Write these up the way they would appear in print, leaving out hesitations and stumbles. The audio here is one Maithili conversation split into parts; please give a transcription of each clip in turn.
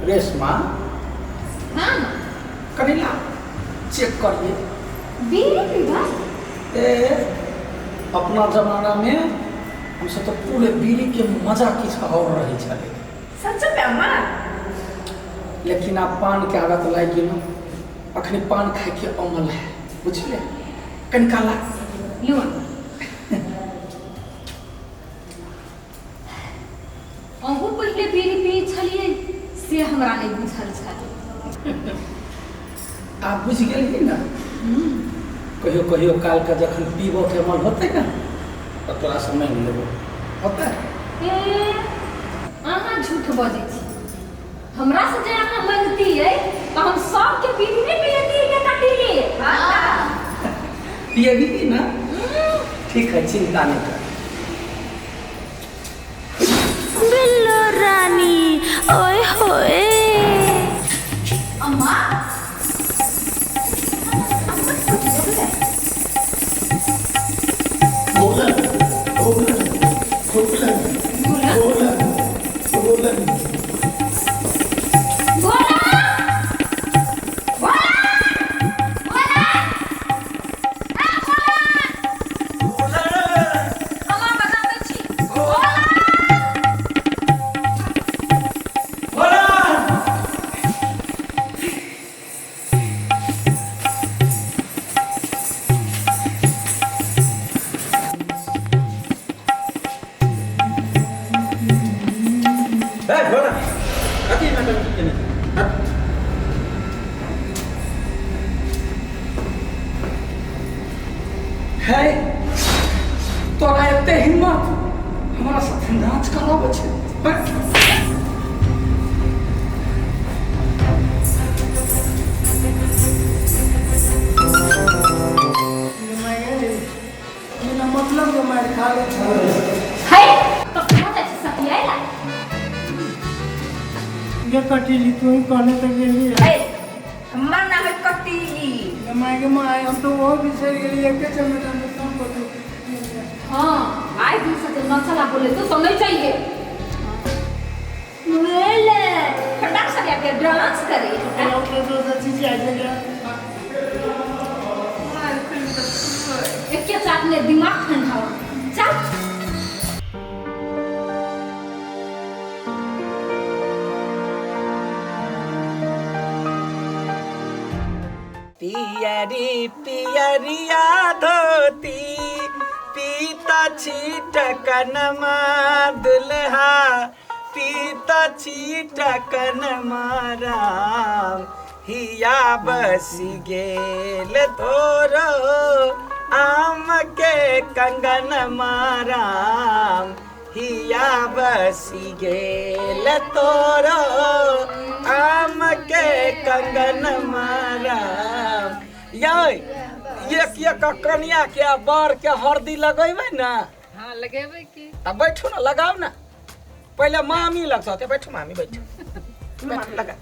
रेशमा। हाँ। कनि ला चेक करिए। बीड़ी पीबा? ए, अपना जमानामे हमसब तऽ पूरे बीड़ीके मजा किछु आओर रहै छलै। सच में अम्मा? लेकिन आब पानके आदत लागि गेल, अखनी पान खाइके अमल है, बुझलियै? कनिका ला। लियो। अहूँ पहिले बीड़ी पियै छलियै से हमरा नहि बुझल छल। आब बुझि गेलही ने? कहियो कहियो कालके जखन पीबऽके मन होतै ने तऽ तोरासँ माँगि लेबो, होतै? ए, अहाँ झूठ बजै छी। हमरासँ जे अहाँ माँगतियै तऽ हम सबके बीड़ी नहि पियतियै के कटिली। पियबी ने? ठीक है, चिंता नहीं कर। बिल्लो रानी, ओए होए। अम्मा। भोलन भोलन भोलन भोलन भोलन। भोला, भोला, भोला, ए भोला। अम्मा, बताबै छी। भोला। भोला। ए भोला, कथी नाटक केने छी? हट। है, तोरा एते हिम्मत, हमरा साथे नाच कराबै छै? हैं? बिना मतलब के मारि खा लै छै। है, तऽ कहाँ जाइ छी सखियाइ ला? ये कटीली, तू ही कहने तक गेली है। ए, हमर नाम है कटीली। ये माय के माय, हम तो वो बिसरि गेली, एके चमेटा में सब बदल। हाँ, आइ दिन से जे नचला बोले तो नहीं चाहिए। ले फटाक से आके डांस करे। तो चीज आ गया। एके चाट ने दिमाग ठंडा हो। चल। पियरी पियरिया धोती, पीता छीटकनमा दुल्हा, पीता छीटकनमा राम, हिया बसी गेल तोरो आम के कंगन राम, हिया बसी गेल तोरो आम के कंगन राम। यै, एक एक कनिया के आ बर के हरदी लगेबै ने? हाँ, लगेबै की। तऽ बैठू ने, लगाउ ने। पहिले मामी लगतै। बैठू मामी, बैठू बैठू, लगा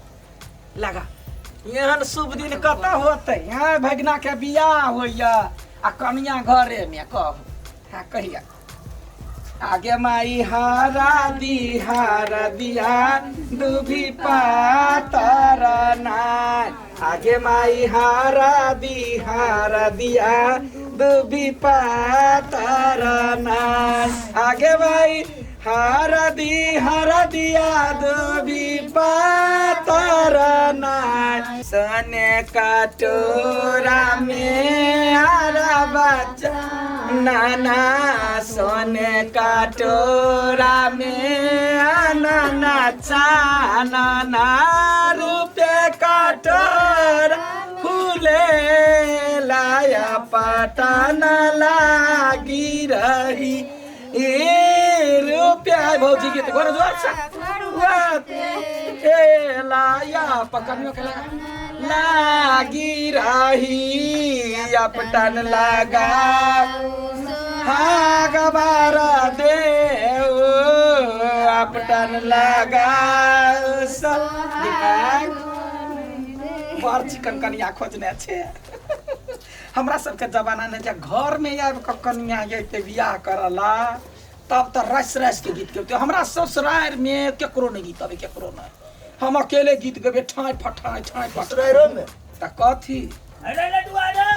लगा। एहन शुभ दिन कतऽ होतै? यहाँ भगिना के बियाह होइया आ कनिया घरे मे। कहू, हाँ, कहिया आगे माई, हारा दी हारा दिया दुभी पातर नाय, आगे माई हारा दी हारा दिया दुभी पातर नाय, आगे माई हारा दी हारा दिया दुभी पातर नाय, सने कटोरा में हारा बच्चा नाना, सोने कटोरा में नाना चाना, रूपे कटोरा फूले लाया पटाना लागी रही। ए रुपया भौजी के घर जोर से ए लाया पकड़ियो के लगा लागी रही, अपटन लगा हाँ गबारा देव, अपटन लगा सब दिमाग बड़ चिकन कनिया खोजने छै। हमरा सबके जमाना ने जे घर में आबि कऽ कनिया अयतै बियाह करला, तब तऽ रस रस के गीत गबितै। हमरा ससुरारि में केकरो नहि गीत अबै, केकरो नहि। हम अकेले गीत गबे ठाई फठाई ठाई फठाई में त कथी अरे लडुआ रे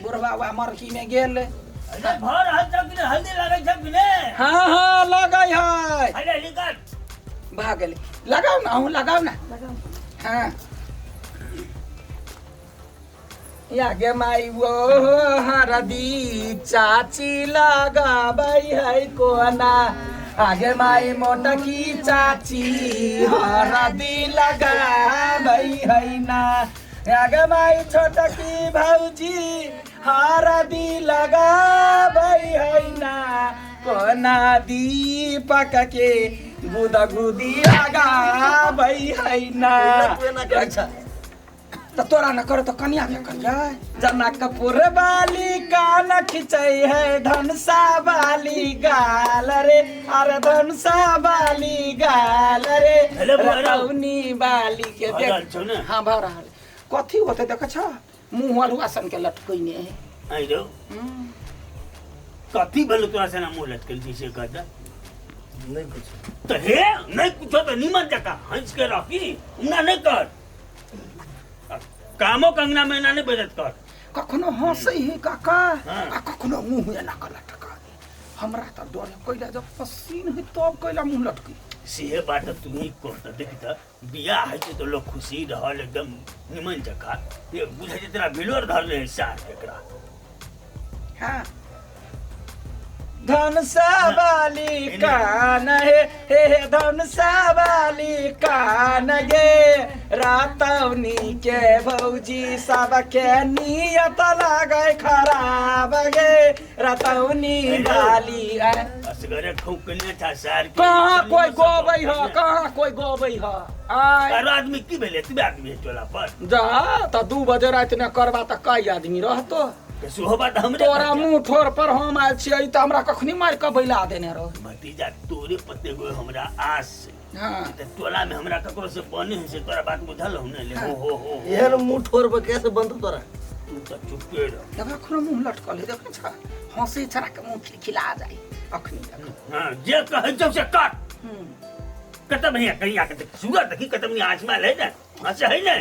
बुढ़वा वा मरकी में गेल अरे भर रहल छौ कि हल्दी लगै छौ कि ने हाँ हाँ लगै है अरे निकल भा गेलै लगाउ ना अहूँ लगाउ ना हाँ या गे माई वो हरदी चाची लगाबै है कोना आगे माई मोटकी चाची हरदी लगाबै है ना आगे माई छोटकी भौजी हरदी लगाबै है ना कोना दीपक के गुदगुदी लगाबै है ना त तोरा न कर त कनिया के करिया जनकपुर वाली कान खिचै है धनसा वाली गाल रे अरे धनसा वाली गाल रे हेलो, बुआ रौ। रतौनी वाली के भऽ देख रहल छौ ने? हाँ भऽ रहल कथी होतै देख छ मुँह अलुआ सन के लटकैने है आई रौ कथी भेल तोरा से ना मुँह लटकल छै से कह तऽ नहीं कुछ तऽ हे नहीं कुछो तऽ निमन जकाँ हँसि के रह की उना नहि कर कामो कंगना में एना नहि बेजत कर कखनो हंसै है काका हाँ। आ कखनो मुँह एना कऽ लटका दे हमरा तऽ डर है कैला जब पसीन है तब कैला मुँह लटकी सेहे बात तऽ तू ही कह तऽ देख तऽ बियाह होइ छै तऽ लोक खुशी रहल एकदम निमन जकाँ ये बुझै छै तोरा बिलोर धरने है सार एकरा हाँ धनसा वाली कान हे हे हे धनसा वाली कान गे रातौनी के भौजी सबके नियत लागै खराब गे रतौनी वाली असगरे ठोकने था सार के कहाँ कोई गोबै ह कहाँ कोई गोबै ह आय आरो आदमी की भेलै एतबे आदमी है टोला पर जा तऽ 2 बजे राति ने करबा तऽ कई आदमी रहतो तऽ सेहो बात हमरे तोरा मुंह ठोर पर हम आयल छियै तऽ हमरा कखनी मारि कऽ बैला देने रह भतीजा तोरे पते गो हमरा आस छै हाँ तऽ टोला में हमरा ककरो से बने है से तोरा बात बुझल हो ने ले हो हो हो हो। एहन मुंह ठोर पर कैसे बनतो तोरा तू तऽ चुपे रह देख अखनो मुंह लटकल है देख छ हंसे छड़ा के मुंह खिलखिला जाय अखनी देख हाँ जे कहै छौ से कर कत भैया कहीं आके देख सूरत देखी कत भैया आसमा है ने हंसे है ने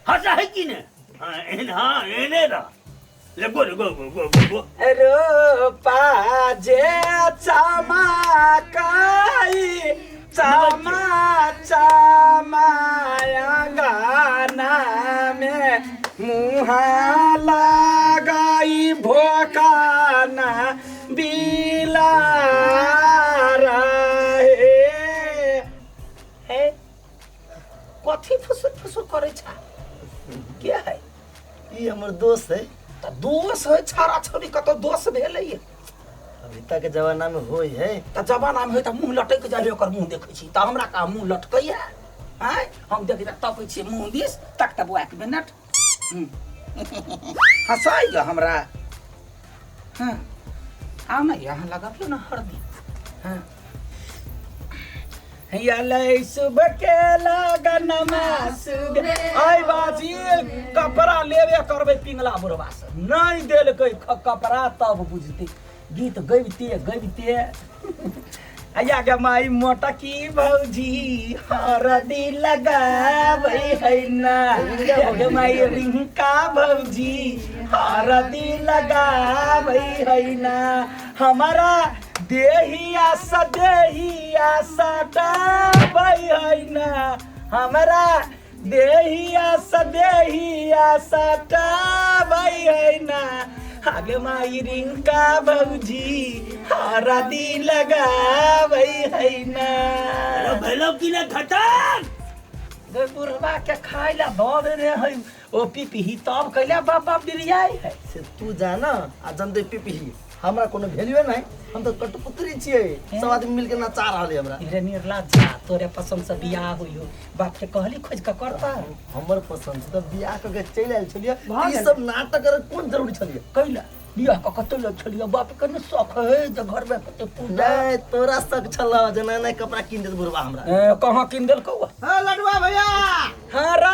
हंसे है कि ने हाँ एहन हाँ एहने रह ले गो रे गो गो गो गो गो रूपा जे चमकाई चमा चमाया गाना में मुहा लगाई भोकाना बिला रहे हे कथी फुसुर फुसुर करै छा के है ई हमर दोस्त है तऽ दोस है छाड़ा छौड़ी कतौ दोस भेलै अभी तक के जमाना में होई है तऽ जमाना में होय तऽ मुँह लटकि जाइ है ओकर मुँह देखै छी तऽ हमरा कहाँ मुँह लटकैया आँय हम देखै तऽ तकै छियै मुँह दिस तक तऽ बौआ एक मिनट हँसाइ हमरा हाँ आउ ने यहाँ लगाबियौ ने हरदी हाँ यलै सुबह के लगनमा सुबह आइ बाजी कपड़ा लेबे करबै पिंगला बुढ़वा से नहि देलकै कपड़ा तब बुझतै गीत गबिते गबिते आया गे माई मोटकी भौजी हरदी लगाबै है ना गे माई रिंका भौजी हरदी लगाबै है ना हमारा देहिया स देहिया सटाबै है ना हमरा देहिया स देहिया सटाबै है ना आगे माई रिंका भौजी हरदी लगाबै है ना अरे भेलौ कि ने खतम गे बुढ़वा के खाय ला दऽ देने है ओ पीपी तब कैला बाप बाप डिरियाई है से तू जाना आ जनते पीपी हमरा कोनो वैल्यू नहीं हम तो कठपुतली छियै सब आदमी मिलके नचा रहल है हमरा रे निर्लज्जा तोरे पसंद से बियाह होई हो बाप के कहली खोज के करता हमर पसंद से तो बियाह क के चलि आयल छलियै ई सब नाटक करे कोन जरूरी छलियै कैला बियाह क कते लग छलियै बाप के ने शौक है जे घर में कते पूजा नहीं तोरा शक छल जे नया नया कपड़ा कीन देत बुढ़वा हमरा ए, कहाँ कीन देलकौ हाँ लडुआ भैया हाँ रे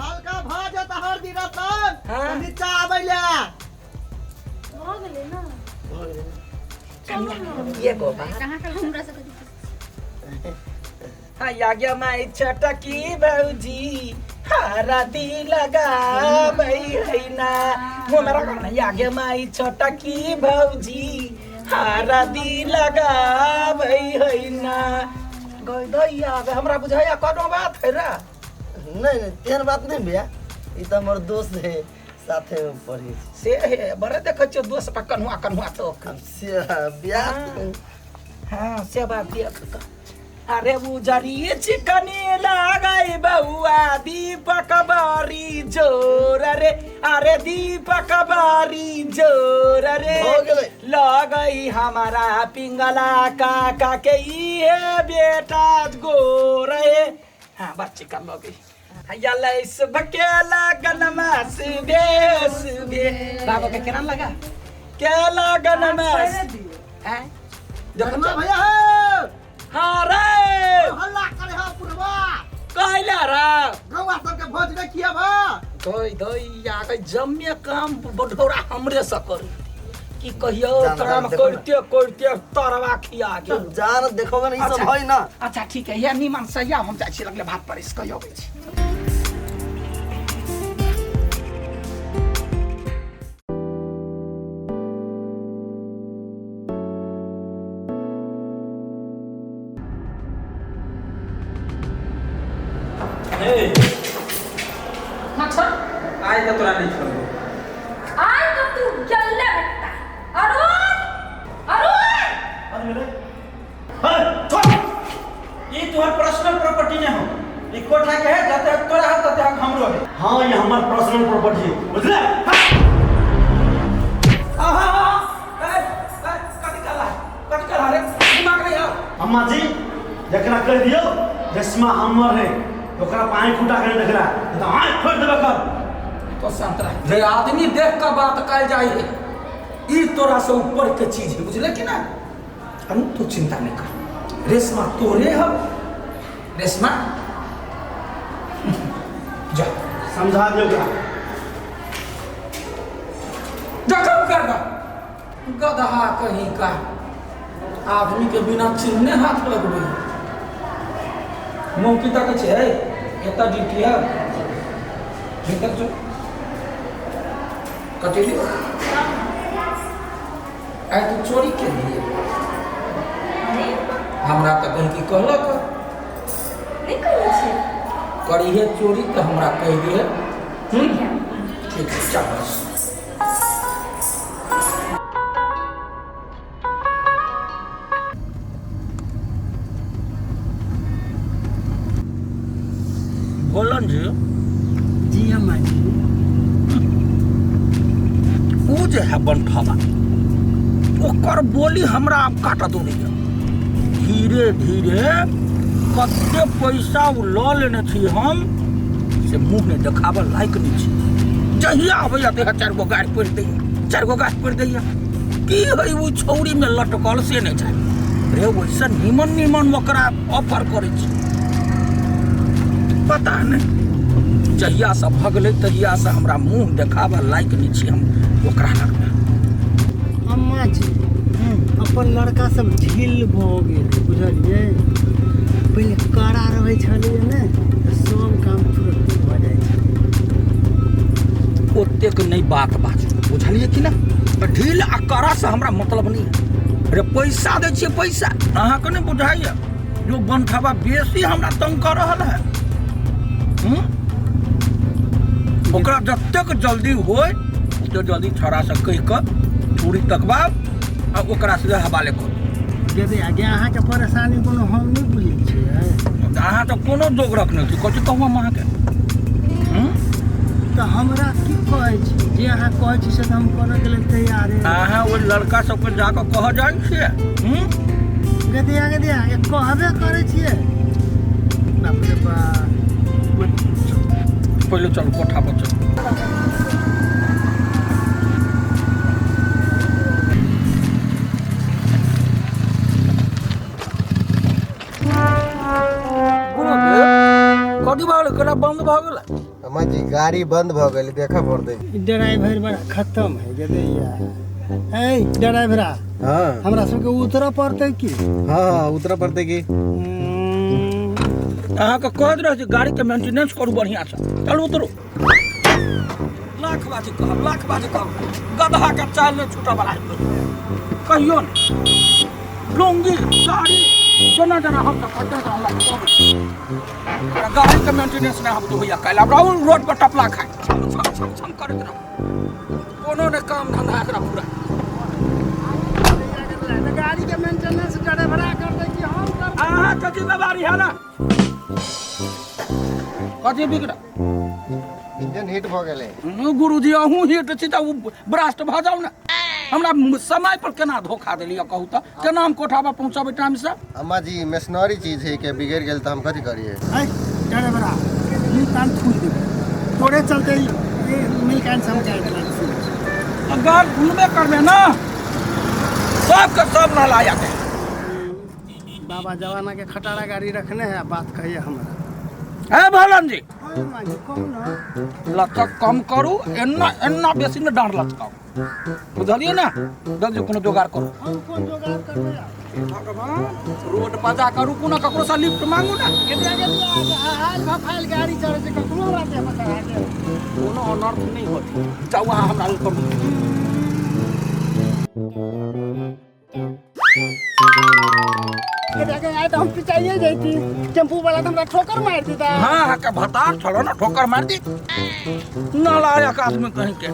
हल्का भ जाता हर दिन रतन हाँ। नीचा आबै ले भऽ गेलै ना ये गो बात कहाँ कल हमरा से कथी हाँ याज्ञ माई छटकी भौजी हरदी लगाबै है ना। मुँह में रखो ना। याज्ञ माई छटकी भौजी हरदी लगाबै है ना। गई दैया गे, हमरा बुझाइया कोनो बात है रे। नहीं नहीं तेहन बात नहीं भैया, ई तऽ हमर दोस्त है, साथे में पढ़े छी। से हे बड़े देखै छियौ दोस्त पर कन्हुआ कन्हुआ तो। से बियाह। हाँ से बात देख कऽ। अरे उजरी चिकनी लगाई बउआ दीपक बारी जोर रे, अरे दीपक बारी जोर रे। भऽ गेलै। लगई हमारा पिंगला काका के इहे बेटा गोर रे। हाँ बड़ चिकन लगे। हैया लैस भकेला गनमा सुबे सुबे। बाबा के केना लगा के लगनमा हैं देखो भैया हे हाँ रे हल्ला करे हो पुरवा कहला रे गौवा सबके भोज नहीं खियाबा। धोई धोई आगे जम्मे काम बढौरा हमरे से करू की कहियो। जान, काम देखो ना। करते करते तरवा खिया गेल। जान देखोगे ना ई सब अच्छा। है ना। अच्छा ठीक है, या नीमन से या हम जाइ छी लगले भात परिस कहियो अबै छी। ए हाँ छोड़। आइ तऽ तोरा नहीं छोड़बो। आय तो तू जल्ले बेटा। अरुण अरुण हे, छोड़। ई तोहर पर्सनल प्रॉपर्टी नहीं हो, ई कोठा के है, जते हक तोरा है तते हक हमरो है। हाँ ये हमार पर्सनल प्रॉपर्टी है, बुझले? आहा ए ए कथी कहला कथी कहला रे, दिमाग नहीं आओ। अम्मा जी जकरा कह दियो रेशमा हमर है, ओकरा पानी खुटा के नहीं देखला तो आँख फोड़ देबे कर। तो शांत रह रे आदमी, देख के बात कल जाई है, ई तोरा से ऊपर के चीज है, बुझले कि ना। अनु तू चिंता नहीं कर, रेशमा तोरे हम रेशमा जा समझा दियो ओकरा। जखम कर दा गदहा कहीं का, आदमी के बिना चिन्हने हाथ लगबे। मुँह की तक छै एता ड्यूटी है भीतर जो कटेली आइ तू चोरी के लिए। नहीं हमरा तऽ गलती कहलक। नहीं कहले छी। करिहे चोरी तऽ हमरा कहि दिहे। ठीक है ठीक है चल बस। बोलन जी। जी अम्मा जी। उ जे है बनठवा ओकर बोली हमरा आब काटत नहीं। धीरे धीरे कते पैसा उ लऽ लेने छी हम से मुँह नहि देखाबऽ लायक नहि छी। जहिया अबैया तहिया 4 गो गारि पढ़ि दैया, 4 गो गारि पढ़ि दैया। की है उ छौड़ी में लटकल से नहि जाय रे, वैसे नीमन नीमन ओकरा ऑफर करै छी। पता नहीं जहिया से भगलै तहिया से हमरा मुँह देखाबऽ लायक नहि छी हम ओकरा लगमे। अम्मा जी अपन लड़का सब ढील भऽ गेल बुझलियै। पहिले कड़ा रहै छलैए ने तऽ सब काम तुरंत भऽ जाइ छै। ओतेक नहि बात बाजू बुझलियै कि ना। ढील आ कड़ा से हमरा मतलब नहीं है रे। पैसा दै छियै पैसा, अहाँके नहि बुझाइया जो बनठवा बेसी हमरा तंग कऽ रहल है। ओकरा जतेक जल्दी होय ओतेक जल्दी छौड़ा से कहि कऽ चूड़ी तकबाब आ ओकरा से हवाले करू। गेदे आगे अहाँके परेशानी कोनो हम नहि बुझै छियै। अहाँ तऽ कोनो जोग रखने छी, कथी कहू हम अहाँके। तऽ हमरा की कहै छी, जे अहाँ कहै छी से तऽ हम करऽके लेल तैयार है। अहाँ ओहि लड़का सबके जाकऽ कहऽ जाइ छियै। गदिया गदिया कहबे करै छियै। बाप रे बाप। पहिले चलू कोठा पर चलू। कथी भऽ गेलै, केना बंद भऽ गेलै? अम्मा जी गाड़ी बंद भऽ गेलै, देखऽ पड़तै। ड्राइवर बड़ा खत्म है गदैया। ए ड्राइवरा, हाँ हमरा सबके उतरऽ पड़तै की? हाँ हाँ उतरऽ पड़तै की। अहाँके कहैत रहै छी गाड़ीके मेंटेनेंस करू बढ़िआँसँ। चलू उतरू। लाख बाजी कहब, लाख बाजी कहब, गदहा के चाल नहीं छूटऽ वाला है कहियो नहीं। लुंगी साड़ी जेना जेना हम तऽ कटने तऽ हमरा कहब। गाड़ी के मेंटेनेंस नहीं हम तो भैया काल्हि आब राहुल रोड पर टपला खाए छम छम छम छम करैत रहू, कोनो ने काम धंधा एकरा पूरा। गाड़ी के मेंटेनेंस ड्राइवरा कर दे कि हम कर? अहाँ के जिम्मेवारी है ना। कथी बिगड़? इंजन हीट भऽ गेलै। गुरुजी अहूँ हीट छी तऽ ओ ब्रास्ट भऽ जाउ ने। हमरा समय पर केना धोखा देलियै कहू तऽ? केना हम कोठा पर पहुँचबै टाइम से? अम्मा जी मशीनरी चीज है के बिगड़ गेल तऽ हम कथी करियै? है ड्राइवरा मिल कान थूक देबै तोरे चलते, मिल कान से हम जाय देला। अगर घूमबे करबे ना सबके सब नालायक है। बाबा जमाना के खटारा गाड़ी रखने है, बात कहिए हमरा। है भलन जी हाँ, लचक कम करू, एना एना बेसी ने डाँड़ लचकाउ, बुझलियै ने? जल्दी कोनो जोगाड़ करू। हम कोन जोगाड़ करबै? भगवान, रोड पर जा करू कोनो ककरो से लिफ्ट मांगू ना। आयल भफायल गाड़ी चढ़ै छै, ककरो हमरा देह पर चढ़ा के कोनो अनर्थ नहीं होत। जाउ अहाँ हमरा लग करू। आए तऽ हम पिचाइए जैती, टेम्पू वाला तऽ हमरा ठोकर मारि देता। हाँ हाँ के भतार छलो ना, ठोकर मार दी। नालायक आदमी कहीं के,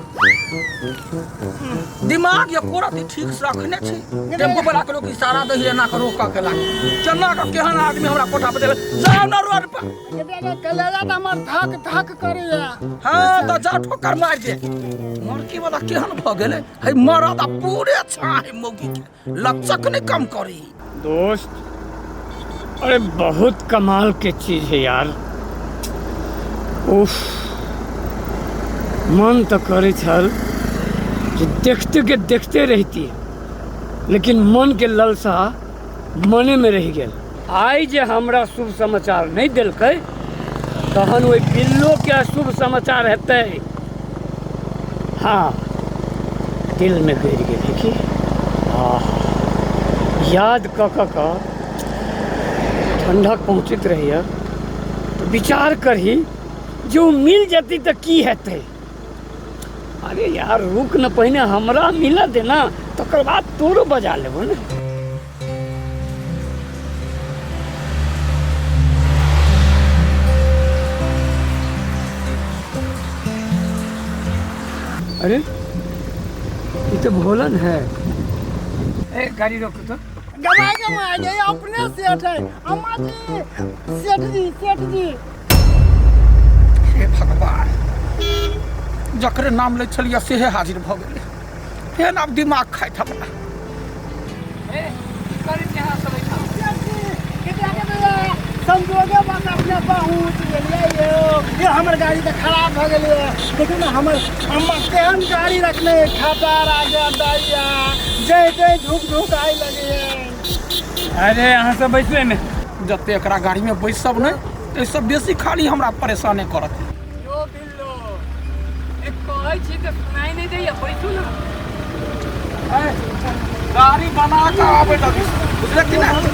दिमाग या कोरा ठीक से रखने छी। टेम्पू वाला के लोग इशारा दही एना के रोक के लाग चना के केहन आदमी हमरा कोठा पर देले। जाओ ना रोड पर। कलेजा तऽ हमर धक धक करैया। हाँ तऽ जा ठोकर मार दे। मरकी वाला केहन भऽ गेलै है मरद आ पूरे छाहे मौगी के लचक नहीं कम करी। दोस्त अरे बहुत कमाल के चीज है यार। उफ, मन तो करे छल जे देखते के देखते रहती, लेकिन मन के ललसा मने में रह गेल। आइ जे हमरा शुभ समाचार नहीं देलकै तहन ओहि बिल्लो के अशुभ समाचार हेतै। हाँ दिल में गड़ि गेलै कि आह, याद कऽ कऽ कऽ ठंडक पहुँचैत रहैए तऽ विचार करही जे ओ मिल जेतै तऽ की हेतै। अरे यार रुक न, पहिने हमरा मिलऽ दे ना, तकर बाद तोरो बजा लेबो ने। अरे ये तो भोलन है। ए गाड़ी रोको तो। गमाय गमाय ये अपने सेठ है। अम्मा जी सेठ जी सेठ जी। हे भगवान, जकरे नाम लै छलियै सेहे हाजिर भऽ गेलै। फेर आब दिमाग खाइत हमरा। ए की करै छी अहाँ सब एहिठाम? संजोगे बस अपने पहुँच गेलियै यौ। ये हमर गाड़ी तऽ खराब भऽ गेलै। देखियौ ने हमर अम्मा केहन गाड़ी रखने है, खटारा आगे दैया जै जै झुक झुक आइ लगैया। अरे अहाँ सब बैसबै ने? जते एकरा गाड़ी में बैसब ने ताहिसँ बेसी खाली हमरा परेशाने करत। यो बिल्लो एक कहै छी तऽ सुनाई नहीं दैया, बैसू ना। गाड़ी बना कऽ आबै लगी, बुझले कि नहि?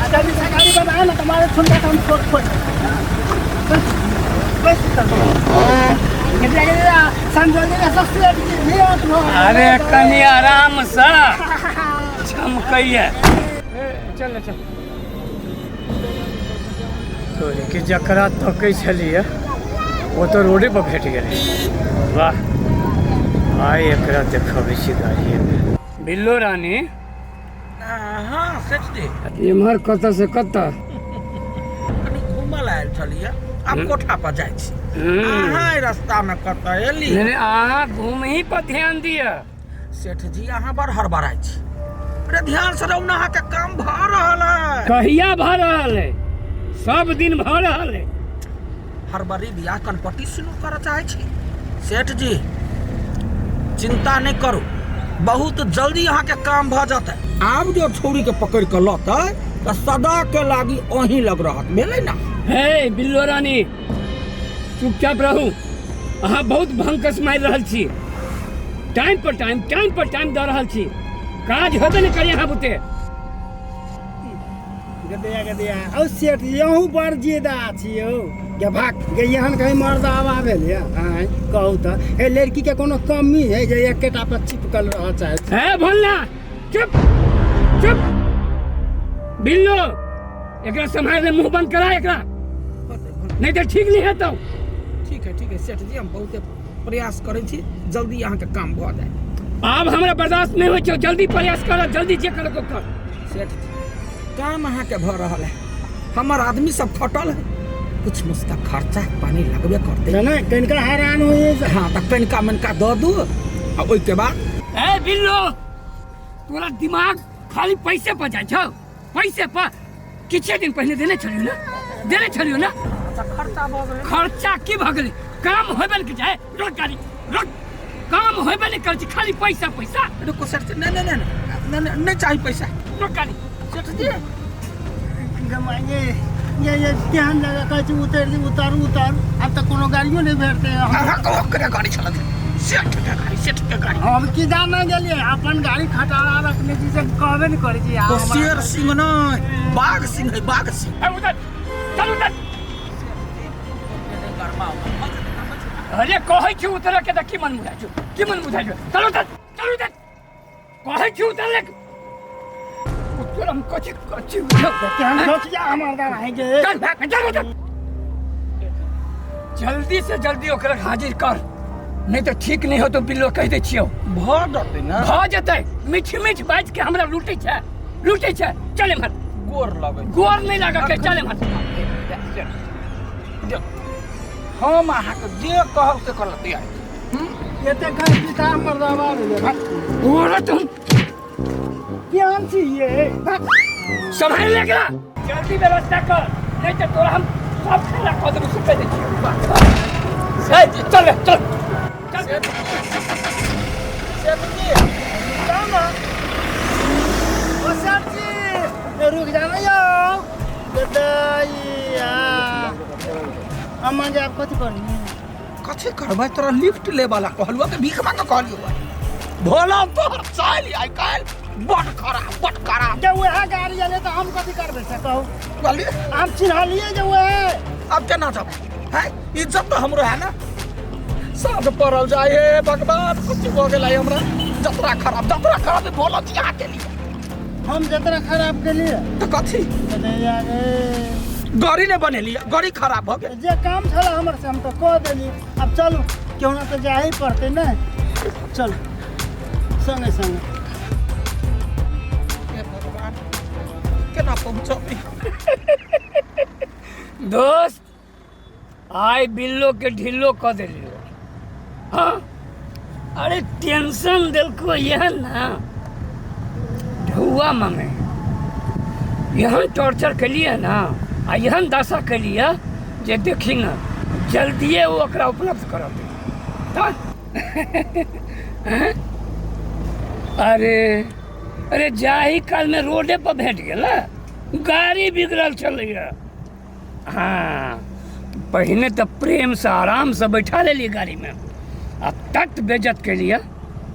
जल्दी से गाड़ी बनाए ना, तुम्हारे सुनता तो हम छोड़ छोड़ बस बस संजोगे सब सेठ जी भेंट भऽ अरे कनि आराम से चमकैया। चल चल तोरे के जकरा तकै छलियै ओ तऽ रोडे पर भेट गेलै। वाह, आइ एकरा देखबै छी गाड़िएमे। बिल्लो रानी। हाँ सेठ जी। एम्हर कतऽ से कतऽ? कनि घूमल आयल छलियै, आब कोठा पर जाइ छी। अहाँ एहि रास्ता में कतऽ एली? नहीं, अहाँ घूमही पर ध्यान दिअ। सेठ जी अहाँ बड़ हड़बड़ाइ छी। अरे ध्यान से रहू ना, अहाँके काम भऽ रहल है। कहिया भऽ रहल है? सब दिन भऽ रहल है। हड़बड़ी बियाह कनपट्टी शुरू करऽ चाहै छी। सेठ जी चिंता नहीं करू, बहुत जल्दी अहाँके काम भऽ जेतै। आब जो छौड़ी के पकड़ के लतै तऽ सदा के लागी अहीं लग रहत, भेलै ना? हे बिल्लो रानी चुपचाप रहू, अहाँ बहुत भंकस मारि रहल छी। टाइम पर टाइम, टाइम पर टाइम दऽ रहल छी, काज होबे नहि करी अहाँ बुते। गदैया गदैया औ सेठ जी अहूँ बड़ जिदा छी यौ। गे भाग गे, एहन कहीं मर्द आवा भेल ये? आँय कहू तऽ, हे लड़की के कोनो कमी है जे एकेटा पर चिपकल रह चाहे छी? ए भोलना, चुप चुप। बिल्लो, एकरा सम्हार ले, मुंह बंद करा एकरा, नहीं तो ठीक नहीं हेतौ। ठीक है ठीक है सेठ जी, हम बहुते प्रयास करै छी जल्दी अहाँके काम भऽ जाए। आब हमरा बर्दाश्त नहीं होइ छौ, जल्दी प्रयास कर, जल्दी जे कर कर। सेठ जी काम अहाँके भऽ रहल है, हमर आदमी सब खटल है, कुछ मुस्का खर्चा पानी लगबे करतै। नहि कनिका हैरान होइए। हाँ तऽ कनिका मनिका दऽ दू आ ओहिके बाद। ए बिल्लो, तोरा दिमाग खाली पैसे पर जाइ छौ, पैसे पर। किछे दिन पहले देने छलियौ ना, देने छलियौ ना। खर्चा भऽ गेलै। खर्चा की भऽ गेलै? काम होबे ने जाए, रोक गाड़ी रोक, काम होबे नहीं करै छै, खाली पैसा पैसा। रुको सेठ जी, नहीं नहीं नहीं नहीं नहीं नहीं चाही पैसा। रोक गाड़ी। सेठ जी गमाइए ये केहन जगह कहै छै उतरि दी, उतारू उतारू, आब तऽ कोनो गाड़ियो नहि भेटतै। अहाँ ककरे गाड़ी चला दे? सेठ के गाड़ी, सेठ के गाड़ी। हम की जान गेलियै, अपन गाड़ी खटारा रखने छी से कहबे नहि करै छी। तो शेर सिंह नहीं, बाघ सिंह है, बाघ सिंह। ए उधर चल उधर। अरे कहै छी उतरे के तऽ की मन बुझाइ छौ, की मन बुझाइ छौ? चल उधर, चल उधर, कहै छी उतरले। तोरा हम कथी कथी केहन सोचिया हमर दादा है गे। चल भाग, चल उधर। जल्दी से जल्दी ओकरा हाजिर कर, नहीं तो ठीक नहीं हो तो बिल्लो कह दै छियौ। भऽ जेतै ना? भऽ जेतै। मीठ मीठ बाजि के हमरा लूटै छै, लूटै छै। चल एम्हर। गोर लगै। गोर नहीं लागऽ के, चल एम्हर। हम अहाँके जे कहब से करऽ तैयार छी। एते कहै छी तऽ हमर दादा भेलै। गोर तुम केहन छी ये? सम्हारि ले एकरा, जल्दी व्यवस्था कर, नहीं तो तोरा हम सब खेला कऽ देबौ, से कहि दै छियौ। चल रे, चल चल। सेठ जी जाउ ना। ओ सेठ जी रुक जाना यौ। गदैया अम्मा जी आब कथी करनी? कथी करबै? तोरा लिफ्ट ले वाला कहलुआ के भीख मांगे कहलियो। भोला तोहर चालि आइ काल्हि बड खराब, बड खराब। जे वएह गाड़ी एलै तऽ हम कथी करबै से कहू? कहलियै हम चिन्हलियै जे वएह। अब केना जब है, इज्जत तऽ हमरो है ना। साँझ पड़ल जाय, हे भगवान कथी भऽ गेलै हमरा? जतरा खराब, जतरा खराब भोला जी अहाँके लिए। हम जतरा खराब केलियै तऽ कथी? गदैया गे, गाड़ी नहि बनेलियै, गाड़ी खराब भऽ गेल। जे काम छलै हमर से हम तऽ कऽ देली। आब चलू, केहुना तऽ जाही पड़तै ने, चलू संगे संगे। हे भगवान केना पहुँचबै? दोस्त आइ बिल्लो के ढिल्लो कऽ देलियो। हाँ अरे टेंशन देलको यह ना, ढौआ मांगे एहन टॉर्चर केलिए ना आ एहन दशा केलिए जे देखी ना जल्दिए ओ ओकरा उपलब्ध करत। अरे अरे जाही काल में रोडे पर भेट गेल, गाड़ी बिगड़ल छलैया। हाँ पहिने तऽ प्रेम से आराम से बैठा लेलिए गाड़ी में आ तत बेजत के लिए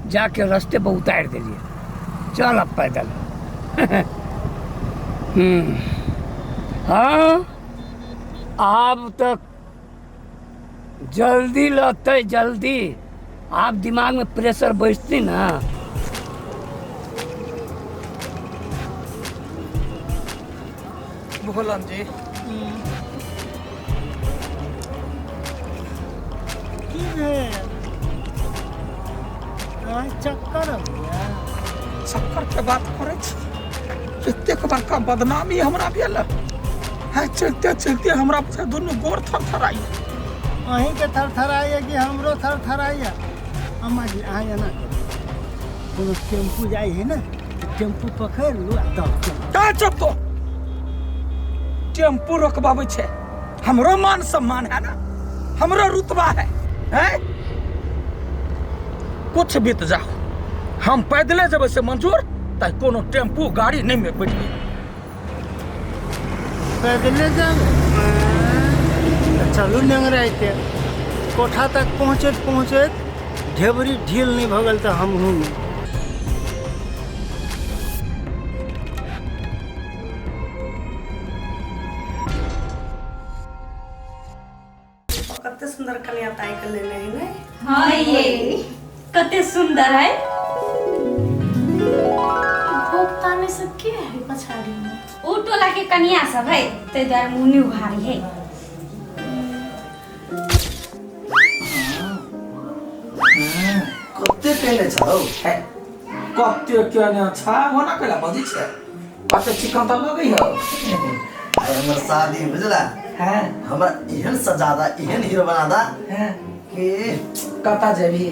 जाके रस्ते पर उतारि देलिए, चल अब पैदल। हाँ आब तक जल्दी लतै, जल्दी। आब दिमाग में प्रेशर बैठती ना। भोलन जी की भेल? चक्कर अबैया? चक्कर के बात करै छी, एतेक बड़का बदनामी हमरा भेल है, चलते चलते हमरा दुनू गोर थरथराइया। अहीं के थरथराइया कि हमरो थरथराइया? अम्मा जी अहाँ एना करू, कोनो टेम्पू जाइ है ना, टेम्पू पकड़ि लू आ दऽ का चुप तो टेम्पू रोकबाबै छै, हमरो मान सम्मान है ना, हमरो रुतबा है, हैं? कुछ बीत जाओ, हम पैदले जेबै से मंजूर, तऽ कोनो टेम्पू गाड़ी नहि में बैठबै। पैदले जेबै चलू नेंगराइते कोठा तक पहुँचैत पहुँचैत ढेबरी ढील नहि भऽ गेल तऽ हमहूँ नहि। सुंदर कन्या ताकि लेने है ने। हाँ ये कते सुंदर है। भोग ताने सब के है पछाड़ी में? ओ टोला के कन्या सब है ते द्वारे मुँह नहीं उघारी है। कते केने छौ? है कते केने छ ओना कैला बजै छै? कते चिकन त लगै हौ। आइ हमर शादी बुझला। हैं? हमरा एहन सजादा एहन हीरो बनादा हैं कि कता जेबही?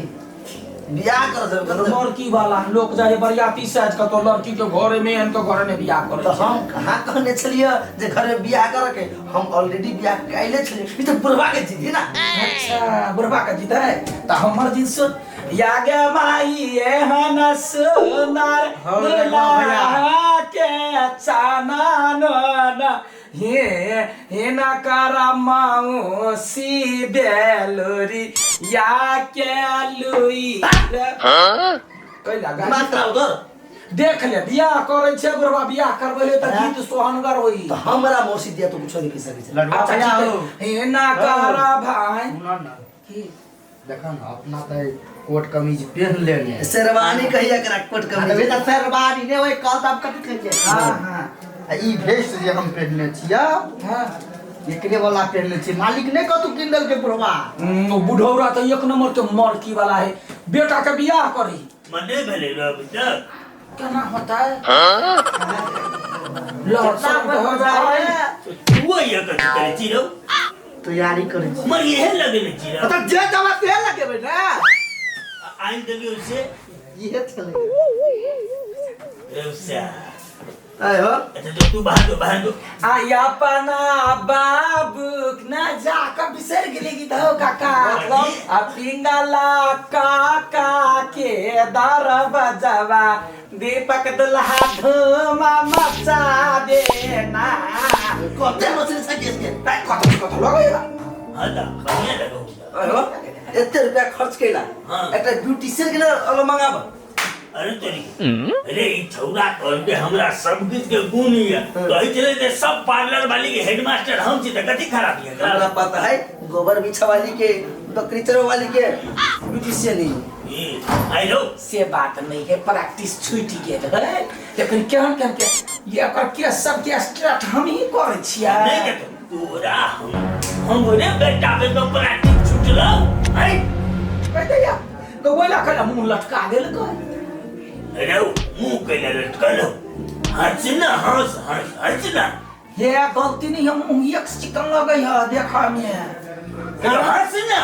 बियाह कर जेब कतौ। लड़की वाला लोक जाइ बरियाती साज कतौ लड़की के घरे में एहन के घरे में बियाह करै तऽ छै। हम कहाँ कहने छलियै जे घर में बियाह करे के? हम ऑलरेडी बियाह कैले छलियै। ई तऽ बुढ़वा के जिद है ना। अच्छा बुढ़वा के जिद है तऽ हमर जिद सुन। या गे माई एहन सुनार हो लगवा भैया। दुल्हा के चानन हे हिना कर मौसी बेलुरी या के लुई कैला गा दिमाग खराब तोर। देख ले बियाह करै छै बुढ़वा बियाह करबै है तऽ गीत सोहनगर होई। तऽ हमरा मौसी दिया तो कुछो नहीं कहि सकै छै। लडुआ अच्छा भैया ठीक हो। है हिना कर भाई सुना ना की देखा ना अपना तो कोट कमीज पहन लेने। शेरवानी कहिया एकरा कोट अरे कमीज? तऽ शेरवानी ने ओइ कल तब कथी कहै छै? हाँ हाँ आ ई भेस्ट जे हम पहनने छियै हाँ एकरे वाला पहनने छियै। मालिक ने कतौ कीन देलकै बुढ़वा। बुढ़ौरा तो एक नंबर के मरकी वाला है। बेटा के बियाह करी मने भेलै रे अभी तक। केना होता है? लड़ शर्म तो हो जाए। तू ये कथी करै छी रौ? तैयारी करै छी। मर इहे लगेने छी रौ। तऽ जे दवा से लगेबै ने। आनि देलियौ से इहे छलै रौ सा। आइ हो। अच्छा जो तू बाहर जो बाहर जो। आई अपना बाबू ना जाकर बिसर गेली गीत हो काका। आ पिंगला काका के दरवाजावा दीपक दुल्हा धूमा मचा देना। कते मछली छै केस के? ताई कत कत लगै बा। हाँ दा बढ़िया लगौ। आइ हो एते रुपया खर्च कैला हाँ। एकटा ब्यूटीशियन के लेल मंगाब। अरे तोरी अरे ई छौरा कहलकै हमरा सब किछ के गुण ये कहै छलै जे सब पार्लर वाली के हेडमास्टर हम छी तऽ कथी खराब ये हमरा पता है गोबर बिछा वाली के बकरी चरवा वाली के ब्यूटीशियन ही। ई आई रौ से बात नहीं है प्रैक्टिस छूटि गेल है लेकिन केहन केहन के ये एकर के सब के स्ट्रेट हम ही करै छियै। नहीं कतो तोरा हम रे बेटा बे तो प्रैक्टिस छूटलौ आई कहते या तो ओला कला मुंह लटका देलकै। अरे मुंह कैला लटकल हंस ना हंस हंस हंस ना। ये गलती नहीं हम मुंह एक चिकन लगै है देखा में। हंस ना।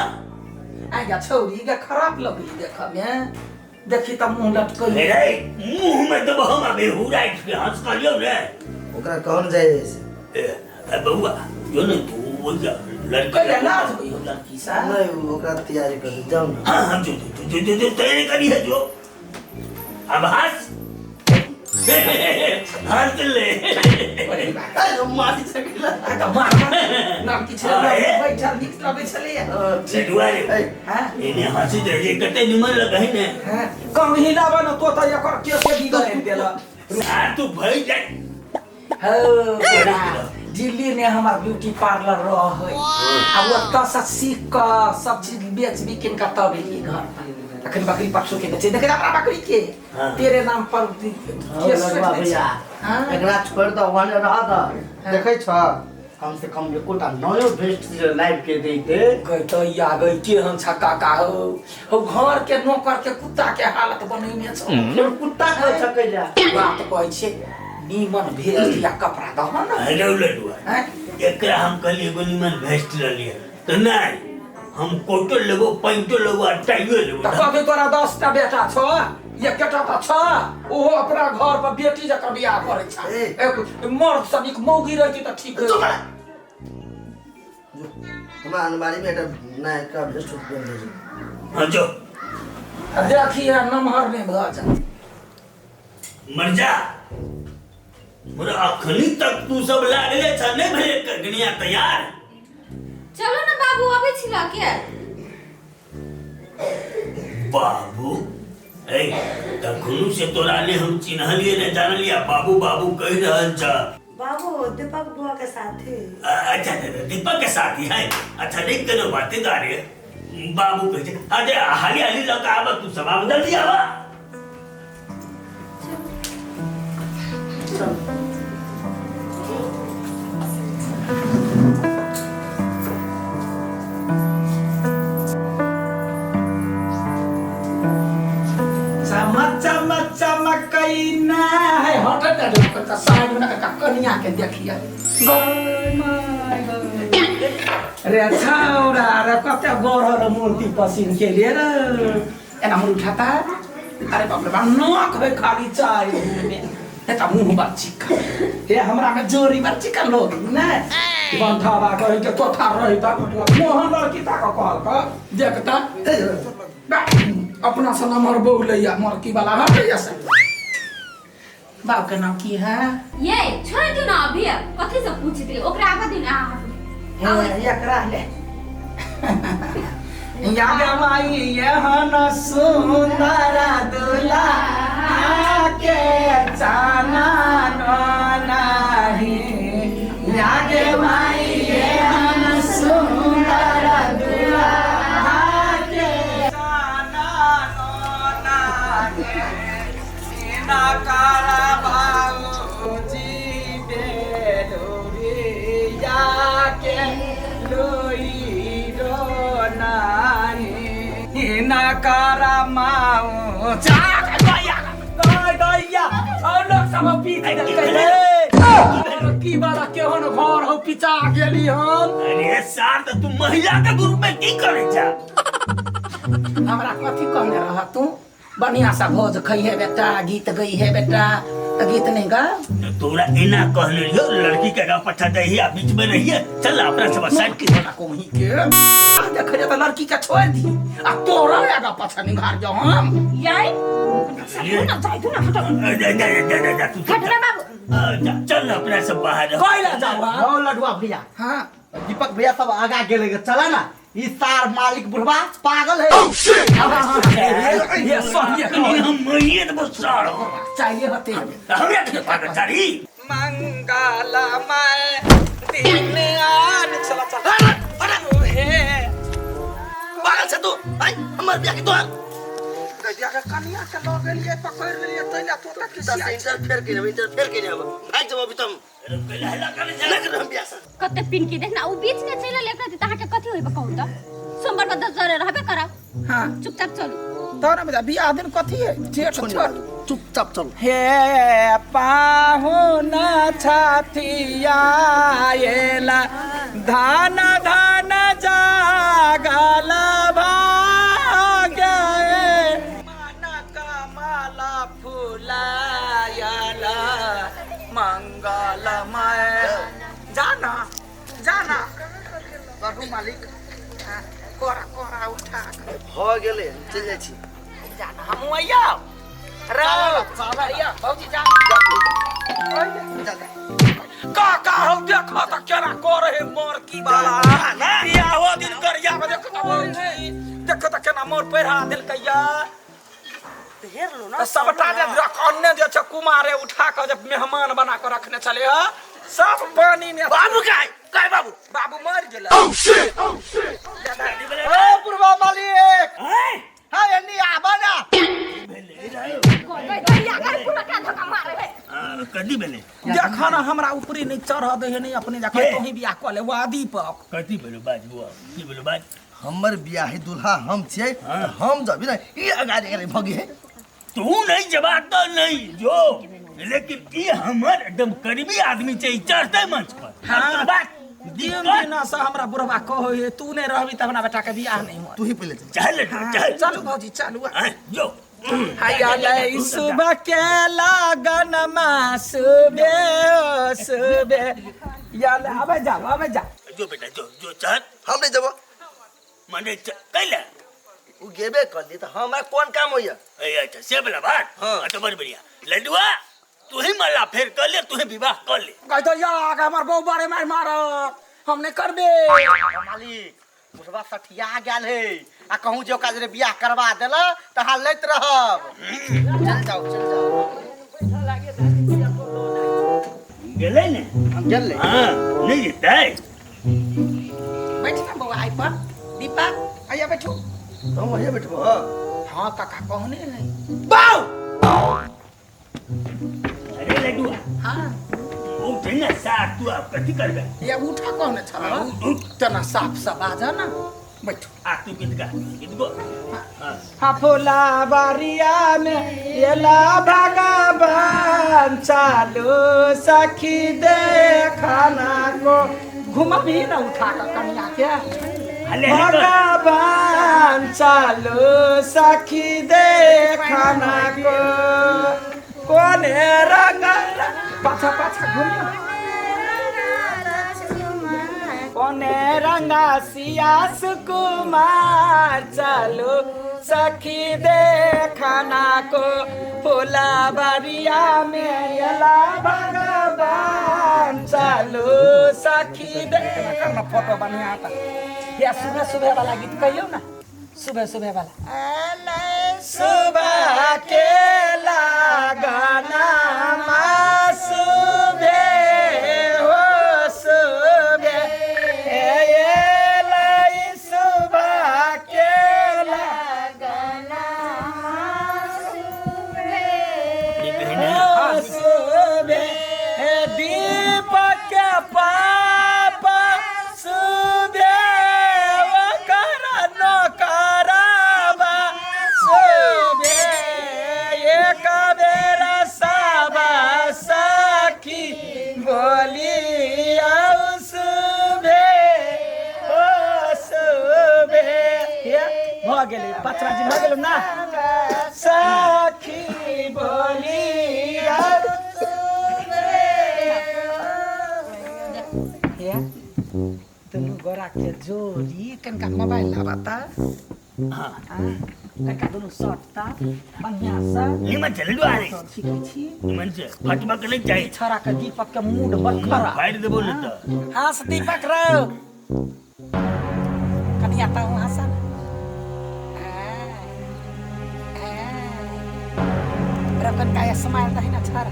आया छौरी के खराब लगै देखा में। देखी त मुंह लटकल। रे मुंह में दब हम अभी हुराइ के हंस कहलियौ ने। ओकरा कहन जाय से? ए बउआ जो ने तू वो जा लड़का कैला लाज होई लड़की सा। नहीं ओकरा तैयारी कर जाओ ना। हाँ हाँ जो जो जो जो जो तैयारी करी है जो अब हंस हंस ले। अरे मारी सकला। आ त मार ना किछ बैठल निक लगै छलैया। लडुआ रे हां एने हंसी दे जे कते निमन लगै ने। हां कम हिलाब न तो त एकर केस के बिगड़ देल। आ तू भई जा। हो दिल्ली में हमार ब्यूटी पार्लर रहे आ ओतऽ से सीख कऽ सब चीज बेच बिकिन कऽ तब एलियै घर पर। अखन बकरी पशु के बेचे देख अपना बकरी के तेरे नाम पर केस लगवा भैया। एकरा छोड़ दऽ ओहने रह दऽ। देखै छ कम से कम एकोटा नयो भेस्ट जे लाइव के देते गई या गई केहन छ काका हो हो घर के नौकर के कुत्ता के हालत बनैने छ। कुत्ता कहै छ कैला बात कहै छियै नीमन भेस्ट या कपड़ा दह न। हेलो लडुआ एकरा हम कहलियै एगो नीमन भेस्ट ललियै तऽ नहि हम कोटो लेबो पैंटो लेबो आ टाइयो लेबो। तऽ कहबै तोरा 10टा बेटा छौ एकटा तऽ छौ ओहो अपना घर पर बेटी जकाँ बियाह करै छै। मर्द सँ नीक मौगी रहितै तऽ ठीक रहितै। हमरा अलमारी में एकटा नया भेस्ट पेन दे। हां जो देखी नमहर नहि भऽ जा। मर जा मोरा अखनी तक तू सब लागले छ नहीं भेले कगनिया तैयार। चलो ना बाबू अबै छी लऽ के। बाबू ए तखनु से तोरा ने हम चिन्हलिए ने जानलिए बाबू बाबू कहि रहल छ। बाबू दीपक बुआ के साथी। अच्छा अच्छा, दीपक के साथी है। अच्छा नहीं करो बातें गारे बाबू कहे छे। अरे हाली हाली लगा आवा तू सब आवा जल्दी आवा। चमक चमक चमकई ना है हट हट साइड में ना कनिया के देखिए रे छौरा रे कते गोरहर मूर्ति पसिन के लिए रे एना मुड़ उठाता। अरे बाप रे बाप नाक है खाली चाय में एता मुंह बा चिक्का हे हमरा में जोरी बा चिक्का लोग ने बंठावा कहि के तोथा रही ता मोहन लड़की ता क कहल क देखता अपना से नमहर बहुलैया मरकी वाला हटैया से। बाप के नाम की है? ये छोड़ दियो ना अभी कथी से पूछित रही ओकरा आगा दिन आ एकरा ले या माई यहन सुंदर दुल्हा के चाना नाही या गे माई यहन सुंदर दुल्हा के चाना नाही ना काला बाबूजी बेदुरिया के लोई रो नाही ना कारा माऊ जा गया गया और लोग सब पी देलकै रे की बाला केहन घर हो पिचा गेली हम। अरे सार त तू महिला के ग्रुप में की करै छा? हमरा कथी कहने रह तू? बढ़िया सा भोज खइहे बेटा, गीत गई है बेटा, तो गीत नहीं गा तोरा एना कहने रहियो लड़की के गा पठा दही आ बीच में रहिए चल अपना सब साइड की होला कोही के देख रे त लड़की के छोड़ दी आ तोरा आगा पाछा निघार जाओ हम याई ना जाय तू ना हट जा जा जा जा तू हट रे बाबू चल अपना सब बाहर कोइला जाओ। हां लडुआ भैया, हां दीपक भैया सब आगा गेले चला ना ई सार मालिक बुढ़वा पागल है। ये सब ये हम मरिए तो बस सार चाहिए होते हमरा के पागल चारी मंगला मैं दिन आन चला चला अरे हे पागल से तू आई हमर बियाह के तोहर गैया के कनिया के ल गेलिए पकड़ लेलिए तैला तो तक इंटरफेयर के इंटरफेयर के भाग जब अभी तुम कते पिनकी देखना उ बीच में चलल एकरा त अहाँ के कथी होइब कहू त सोमवार के 10 जरे रहबे करब। हां चुपचाप चलू तोरा में बियाह दिन कथी है जेठ छोट चुपचाप चलू। हे पाहुना छातिया आएला धान धान जागल भागे मन कमल फुलायला मंगलमय जाना जाना करू मालिक कोरा कोरा उठा हो गेले चल जाइ छी जाना हम आइया रे भैया भौजी जा का का हम देखो त केना करे है मोर की वाला बियाहो दिन करिया में देखो त भौजी देखो त केना मोर पहिरा देलकैया हेर लो ना सबटा जे रखने जे छै कुमारे उठा के जे मेहमान बना के रखने छले ह सब पानी में बाबू काय काय बाबू बाबू मर गेल। Oh shit oh shit oh बुढ़वा मालिक हां एनी आबा ना कदी भेले देखा ना हमरा ऊपरे नहीं चढ़ दे है नहीं अपने जाके तो ही बियाह क ले वा दीपक कथी भेलो बाज बुआ की भेलो बाज हमर बियाह है दुल्हा हम छियै हम जबी ना ई अगाड़ी करे भगी है तू नहीं जवाब तो नहीं जो लेकिन ये हमर एकदम करीबी आदमी चाहिए चढ़ते मंच पर। हाँ बात दिन दिन से हमरा बुढ़वा कहो है तू नहीं रहबी त हमरा बेटा के बियाह नहीं हो तू ही पहले चल चल चल चलू भौजी चलू जो हाय सुबह के लगन मा सुबह सुबह यार आबे जा आबे जा जो बेटा जो जो चल हम नहीं जब मने कैला उ गेबे करली त हमरा कोन काम होइया ए अच्छा से वाला बात। हां तो बड़ बढ़िया लडुआ तू ही मला फेर कर ले तू ही विवाह कर ले कह तो यार हमर बहू बारे मार मार हमने करबे मालिक बुढ़वा सठिया गेल है आ कहूं जे ओकरा जरे बियाह करवा देला त हां लैत रहब। चल जाओ चल जाओ। गेलै ने। गेलै। हाँ, नहीं जेतै। बैठ ना बौआ आई पर। दीपक आइया बैठू। हम वहीं बैठबो। हाँ काका कहने है बाऊ। अरे लड्डुआ। हाँ उठ ना साथ तू आप कथी करबे? ये उठा कहने छल तना साफ सब आ जा ना बैठू। आ तू कितका कितको। हाँ हाँ फूला बारिया में एला भगवान चालू सखी देखाना को घुमा भी ना उठा कर कन्या के। हले हले कर। भगवान चालू सखी देखाना को कोने रंग पाछा पाछा घूमियो कोने रंगा सिया सुकुमार चालू सखी देखाना को फूला बारिया में एला भगवान चालू सखी दे करना फोटो बढ़िया आता। या सुबह सुबह वाला गीत कहियो ना, सुबह सुबह वाला। सुबह के लगाना मा सुबह हो सुबह एलै सुबह के लगाना हो सुबह दीपक के पापा सुबह कर नौकराबा सुबह एक बेरा साबा सखी बोली आउ सुबह ओ सुबह। ये भऽ गेलै पाँच जी भऽ गेलै ना सखी बोली आउ सुबह। दुनू गोरा के जोड़ी कनिका मोबाइल लाबता। हाँ कनिका दुनू सटता बढ़िया से। निमन छै लड्डुआ रे। सीखै छी। निमन छै फटबा के नहीं चाही। छोरा के दीपक के मूड बड़ खराब। फाड़ि देबो ने तऽ। हंस दीपक रौ कनिया ता हंस ना। रौ कनिका स्माइल दही ना छोरा।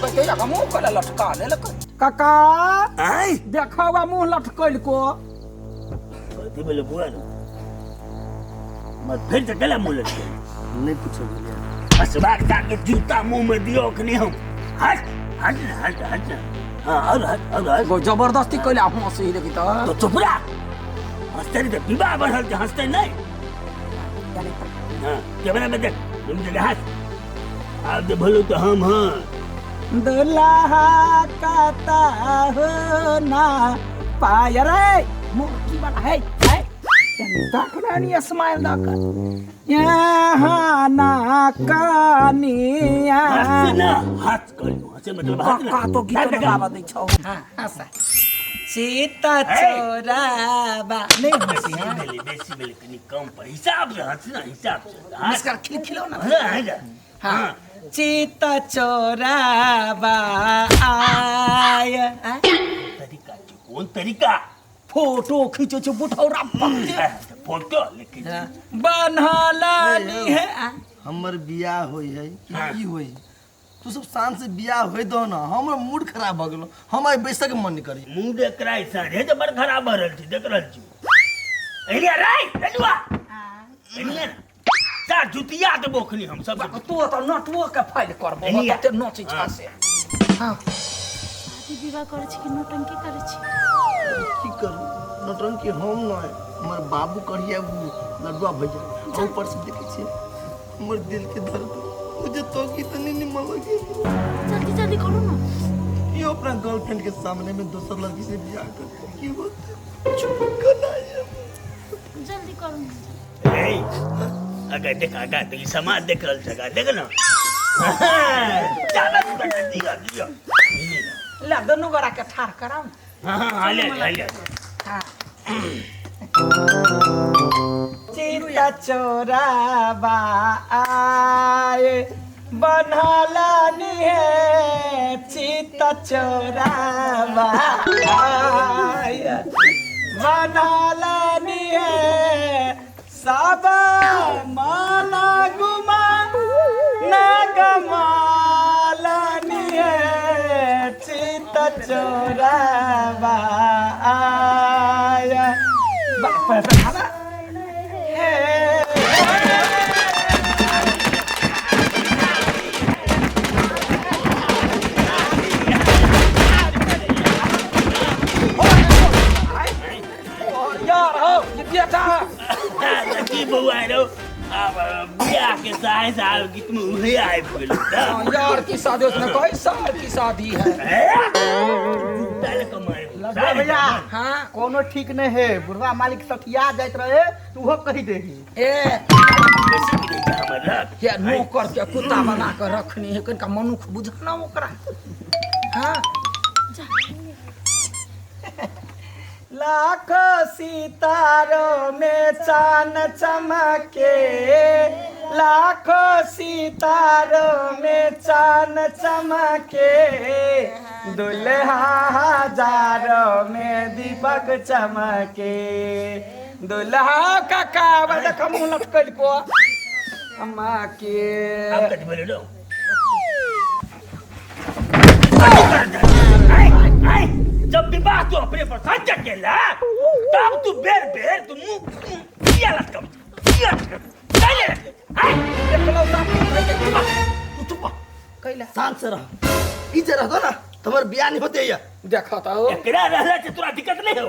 बैठे जा मुंह कोला लटका लेलक। काका आय देखा मुंह लटकल को कथी भेलै बुआ ने मत फिर से गला मुंह लटके। नहीं पूछो गेलियै। हसबाक ताके जूता मुंह में दियो अखनी हम। हट हट ना हट हट ना। हाँ और हट और हट। जबरदस्ती कैला हंसी देखी तो चुप रह। हंसते नहीं तो विवाह बढ़ल छै हंसते नहीं। हाँ कैमरा में देख तुम जगह हंस। आब जे भलो तो हम हाँ दुल्हा काता हो ना पाय रे मूर्ति वाला है है देखना स्माइल दक यहाँ ना कनिया हंस ना हंस कर हंसे मतलब हंस ना। का तो गीत गावा दै छौ। हां हंस सीता चोराबा नहीं हंसी। बेसी भेलै बेसी भेलै कनी कम पर हिसाब से हंस ना हिसाब से हंस। नमस्कार खिलखिलो ना। हाँ हाँ चित चोराबा आय। तरीका छै कोन तरीका? फोटो खींचो छौ बुठौरा फोटो लेकिन बनहलानी है। हमर बियाह होई है की होई? तू सब शान से बियाह होई दो ना, हमर मूड खराब भ गेलो। हम आइ बैसक के मन नहीं करी। मूड एकरा साँझे तऽ बड़ खराब भऽ रहल छै देख रहल छी। एलिया रे लडुआ एलिया ता जुतिया देबो अखनी हम सब। तू तऽ नटुओ के फाइल करबो तते नचै छ से। हां शादी विवाह करै छी कि नौटंकी करै छी? की करू नौटंकी हम नहीं, हमर बाबू करिया उ लडुआ भैया। ऊपर से देखै छी हमर दिल के दर्द मुझे तो कितनी निमन लगी। जल्दी जल्दी करो ना। ये अपना गर्लफ्रेंड के सामने में दूसर लड़की से ब्याह करते की होते चुप करना है। जल्दी करो ना। ए अगर देख अगर देख समाज देख रहल छै देख ना। चल दियो दियो ला दोनों गोरा के ठार कराउ। हां हां ले ले। हां चिता चोराबा आए बनहलानी है चिता चोराबा आए बनहलानी है सब माला गुमा ना गमालानी है चोरबा आया। बाप रे, खाना। हे यार हो ये बेटा की बउआ रो, अब बियाह के साल साल गीत में उहे आबि गेल। यार की शादी, उसने कई साल की शादी है। लड्डू भैया। हाँ। कोनो ठीक नहीं है, बुढ़वा मालिक सठिया जाइत रहे तो उहो कही देही। ए ये नौकर के कुत्ता बना के रखनी है, कनिका मनुख बुझना ओकरा। हाँ। लाखों सितारों में चांद चमके, लाखों सितारों में चांद चमके, दुल्हा हजारों में दीपक चमके। दुल्हा काका देख मुँह लटकल को अम्मा के। अब कथी बोले रो? जब विवाह तू अपने पर सज्जा केला तब तू बेर बेर तू मुंह किया लटकब, किया लटकब, कैले लटकब? आय एकलौता पुत्र के तू चुप कैला शांत से रह, ई जे रहतो ना तमर बियाह नहीं होते या देखा तो एकरा रहला से तोरा दिक्कत नहीं हो।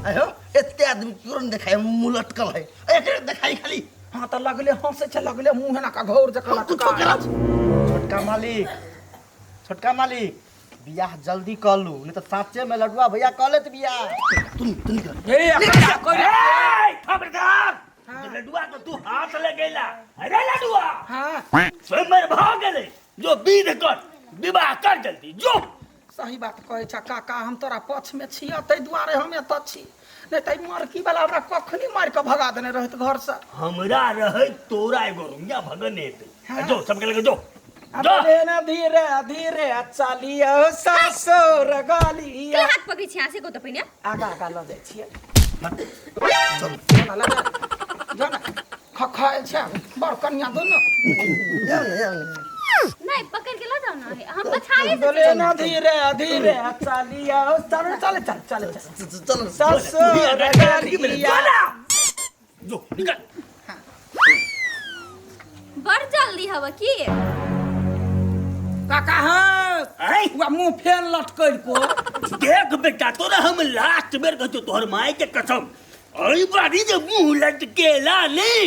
आयो एते आदमी तुरंत देखाय मुंह लटकल है, एकरे देखाई खाली। हां त लगले हंसे छ, लगले मुंह ना का घोर जका लटका। छोटका मालिक, छोटका मालिक बियाह जल्दी कर लू, नहीं तो साचे में लडुआ भैया कर लेत बियाह। तुम तुम निकल। ए अकरा ए खबरदार, लडुआ को तू हाथ लगेला। अरे लडुआ हां स्वयंवर भ गेलै, जो विध कर विवाह कर जल्दी जो। सही बात कहै छ काका, हम तोरा पक्ष में छियै ताहि दुआरे हम एतऽ छी, नहीं त मरकी वाला हमरा कखनी मारि के भगा देने रहत घर से। हमरा रहै तोरा एगो रुंगा भगन हेतै। जो सबके लगे जो। अरे ना धीरे धीरे चलियो ससुर गलिया। के हाथ पकड़ै छी से को त पहिने आगा आगा ल जाइ छियै। चल ना लगा जो ना खखाय छै बड़ कन्या दोनो। नहीं पकड़ के ल जाओ ना, हम पछाड़े से बोले ना धीरे धीरे चलियो चल चल चल चल चल ससुर गलिया जो निकल। बड़ जल्दी हवा की काका। हाँ मुंह फेन लटकल को देख बेटा तोरा हम लास्ट बेर कहतो तोहर माई के कसम, अई बारी जे मुंह लटकेला नहीं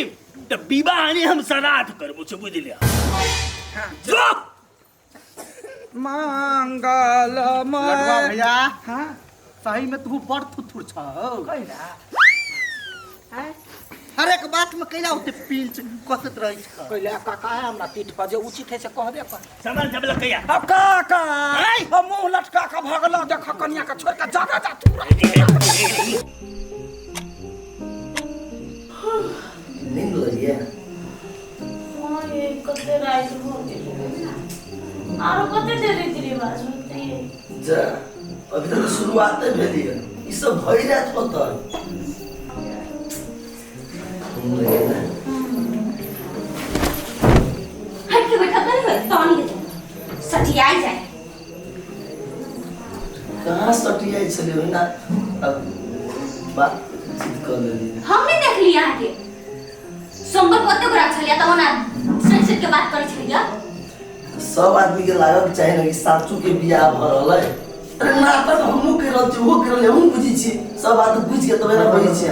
त विवाह नहीं हम श्राद्ध करबो से बुझलिया। जो मंगल लडुआ भैया। हां सही में तू बड़ थुथुर छ कैला हर एक बात में कैला होते पिंच कसत रही छ कैला काका है हमरा पीठ पर जे उचित है से कहबे कर। सामान जब लकैया अब काका हम मुंह लटका के भगला देख कन्या के छोड़ के जागा जा तू। नींद लगिया। हां ये कते रात हो गेल आरो कते देरी देरी बाज होते जा, अभी तो शुरुआत भेली है, ई सब भई रात होता। हट के बैठा कर है तानी के सटियाई जाए। कहां सटियाई छले ना, अब बात चीत कर लेली हम नहीं देख लिया के सोमवार को ओते गोरा छलिया त ओना सच सच के बात करै छलिया। सब आदमी के लागल चाहे ना कि साचू के बियाह भ रहल है। अरे नाटक हमहू कर रहल छी, ओहो कर रहल, हमहू बुझी छी, सब आदमी बुझ के तबे ना बजै छी।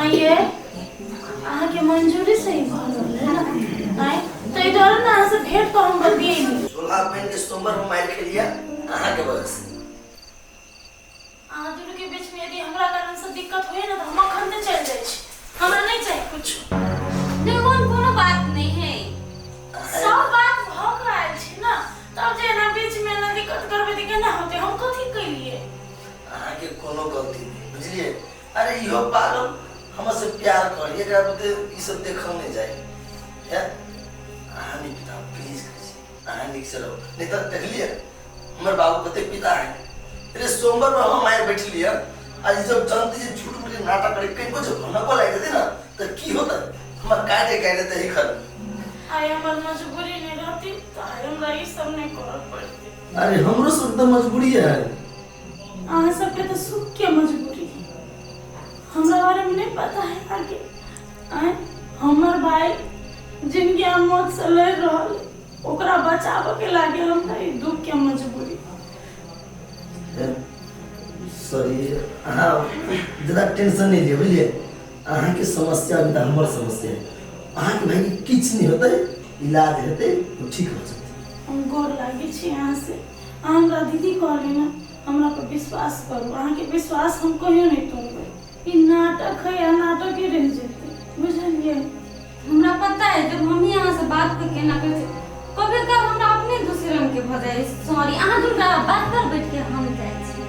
आइए अहाँ के मंजूरी से ही भऽ रहल है ना? आइ तो ई दुआरे ना अहाँ से भेंट कऽ हम बतियेली। 16 बहिन के सोमवार में मारि खेलिया अहाँ के वजह से। अहाँ दुनू के बीच में यदि हमरा कारण से दिक्कत होय ना त हम अखन ते चलि जाइ छी, हमरा नहीं चाहिए कुछ। नहीं कोनो बात नहीं है, सब बात भऽ के आयल छी ना, तब जे एना बीच में एना दिक्कत करबै त केना होतै? हम कथी केलियै? अहाँ के कोनो गलती नहीं बुझलियै। अरे इहो पागल हमरा से प्यार कर, एकरा बुते ई सब देखल नहीं जाए है। अहाँ नहीं पिता प्लीज करै छी, अहाँ नीक से रहो, नहीं तो देखलियै हमर बाबू कते पिता है। अरे सोमवार में हम मार बैठलियै, आज जब जनते जे झूठ मूठ के नाटक करे कहीं कुछ भनको लागि जेतै ना त की होतै? हमर काटे काटे त ही खर। आइ हमर मजबूरी नहीं रहती त आइ हमरा ई सब नहीं करऽ पड़तै। अरे हमरो सब त मजबूरी है। अहाँ सबके तऽ सुख के मजबूरी है। हमरा बारे में नहीं पता है आगे। आँय हमर भाई जिनकी हम मौत से लड़ रहल ओकरा बचाबऽ के लागे हमरा ई दुख के मजबूरी। सॉरी, अहाँ ज्यादा टेंशन नहीं लिअ, बुझलियै? अहाँके समस्या अभी तऽ हमर समस्या है। अहाँके भाई के किछु नहि होतै, इलाज हेतै, ओ ठीक हो जेतै। हम गोर लागै छी अहाँ से। अहाँ हमरा दीदी कहली ने, हमरा पर विश्वास करू। अहाँके विश्वास हम कहियो नहि तोड़बै। ई नाटक है आ नाटके रहि जेतै, बुझलियै? हमरा पता है जब हम ही अहाँ से बात कर के ना करै छी कभी कभी हमरा अपने दूसरे रंग के भऽ जाइ। सॉरी, अहाँ दुनू बात कर बैठ के, हम जाइ छी।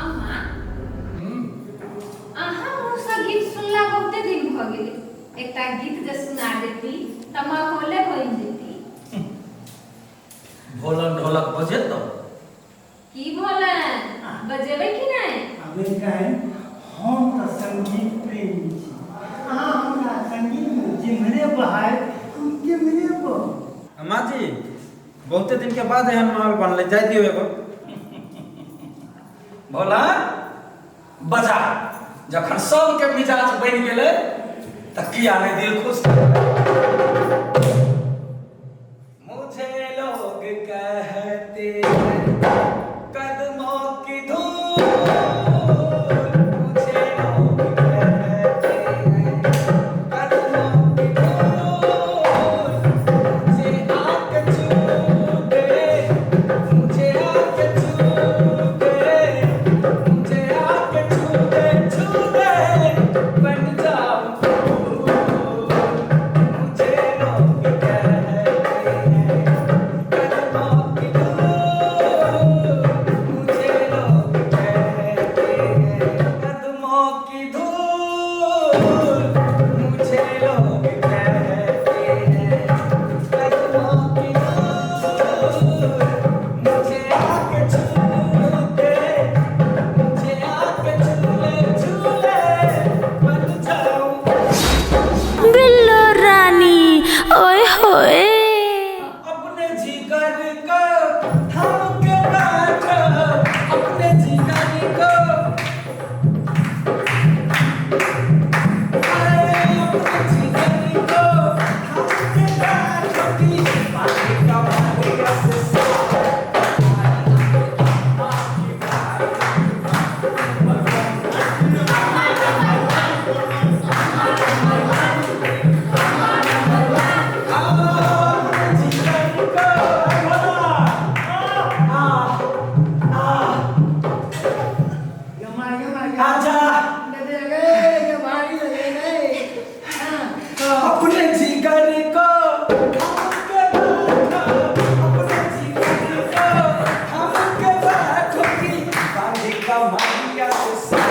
अम्मा, अहाँ मुँहसँ गीत सुनला बहुते दिन भऽ गेलै। एकटा गीत जे सुना देती तऽ माहौले बनि जेती। भोलन ढोलक बजेतौ? की भोलन, बजेबै कि नहि? अबे कहें, हम तऽ संगीत प्रेमी छी। अहाँ हमरा संगीत में जिम्हरे बहाय हम तिम्हरे बहब। अम्मा जी, बहुते दिन के बाद एहन माहौल बनलै, जाय दियौ एगो। भोला बजा, जखन सबके मिजाज बनि गेलै तऽ किया नहि दिल खुश। मुझे लोग कहते हैं कदमों की धूल, मुझे लोग कहते हैं कदमों की धूल, मुझे आके छू दे, मुझे आके छू दे, मुझे आके छू दे, छू दे, बन जाऊं फूल। मुझे लोग कहते हैं कदमों की धूल, मुझे लोग कहते हैं कदमों की धूल, मुझे लोग कहते हैं कदमों की धूल, मुझे आके छू दे, मुझे आके छू ले, छू ले, बन जाऊं। बिल्लो रानी, ओए होए। अपने जिगर को थाम के बैठो, अपने जिगर को, अरे अपने जिगर को थाम के बैठो कि पानी का मारिया से। अपने जिगर को आ आ ये मार, ये मार। आजा। दे दे गे, ये मारी लगे रे। हाँ। अपने जिगर को थाम के बैठो, अपने जिगर को थाम के बैठो कि बांधी कमरिया से।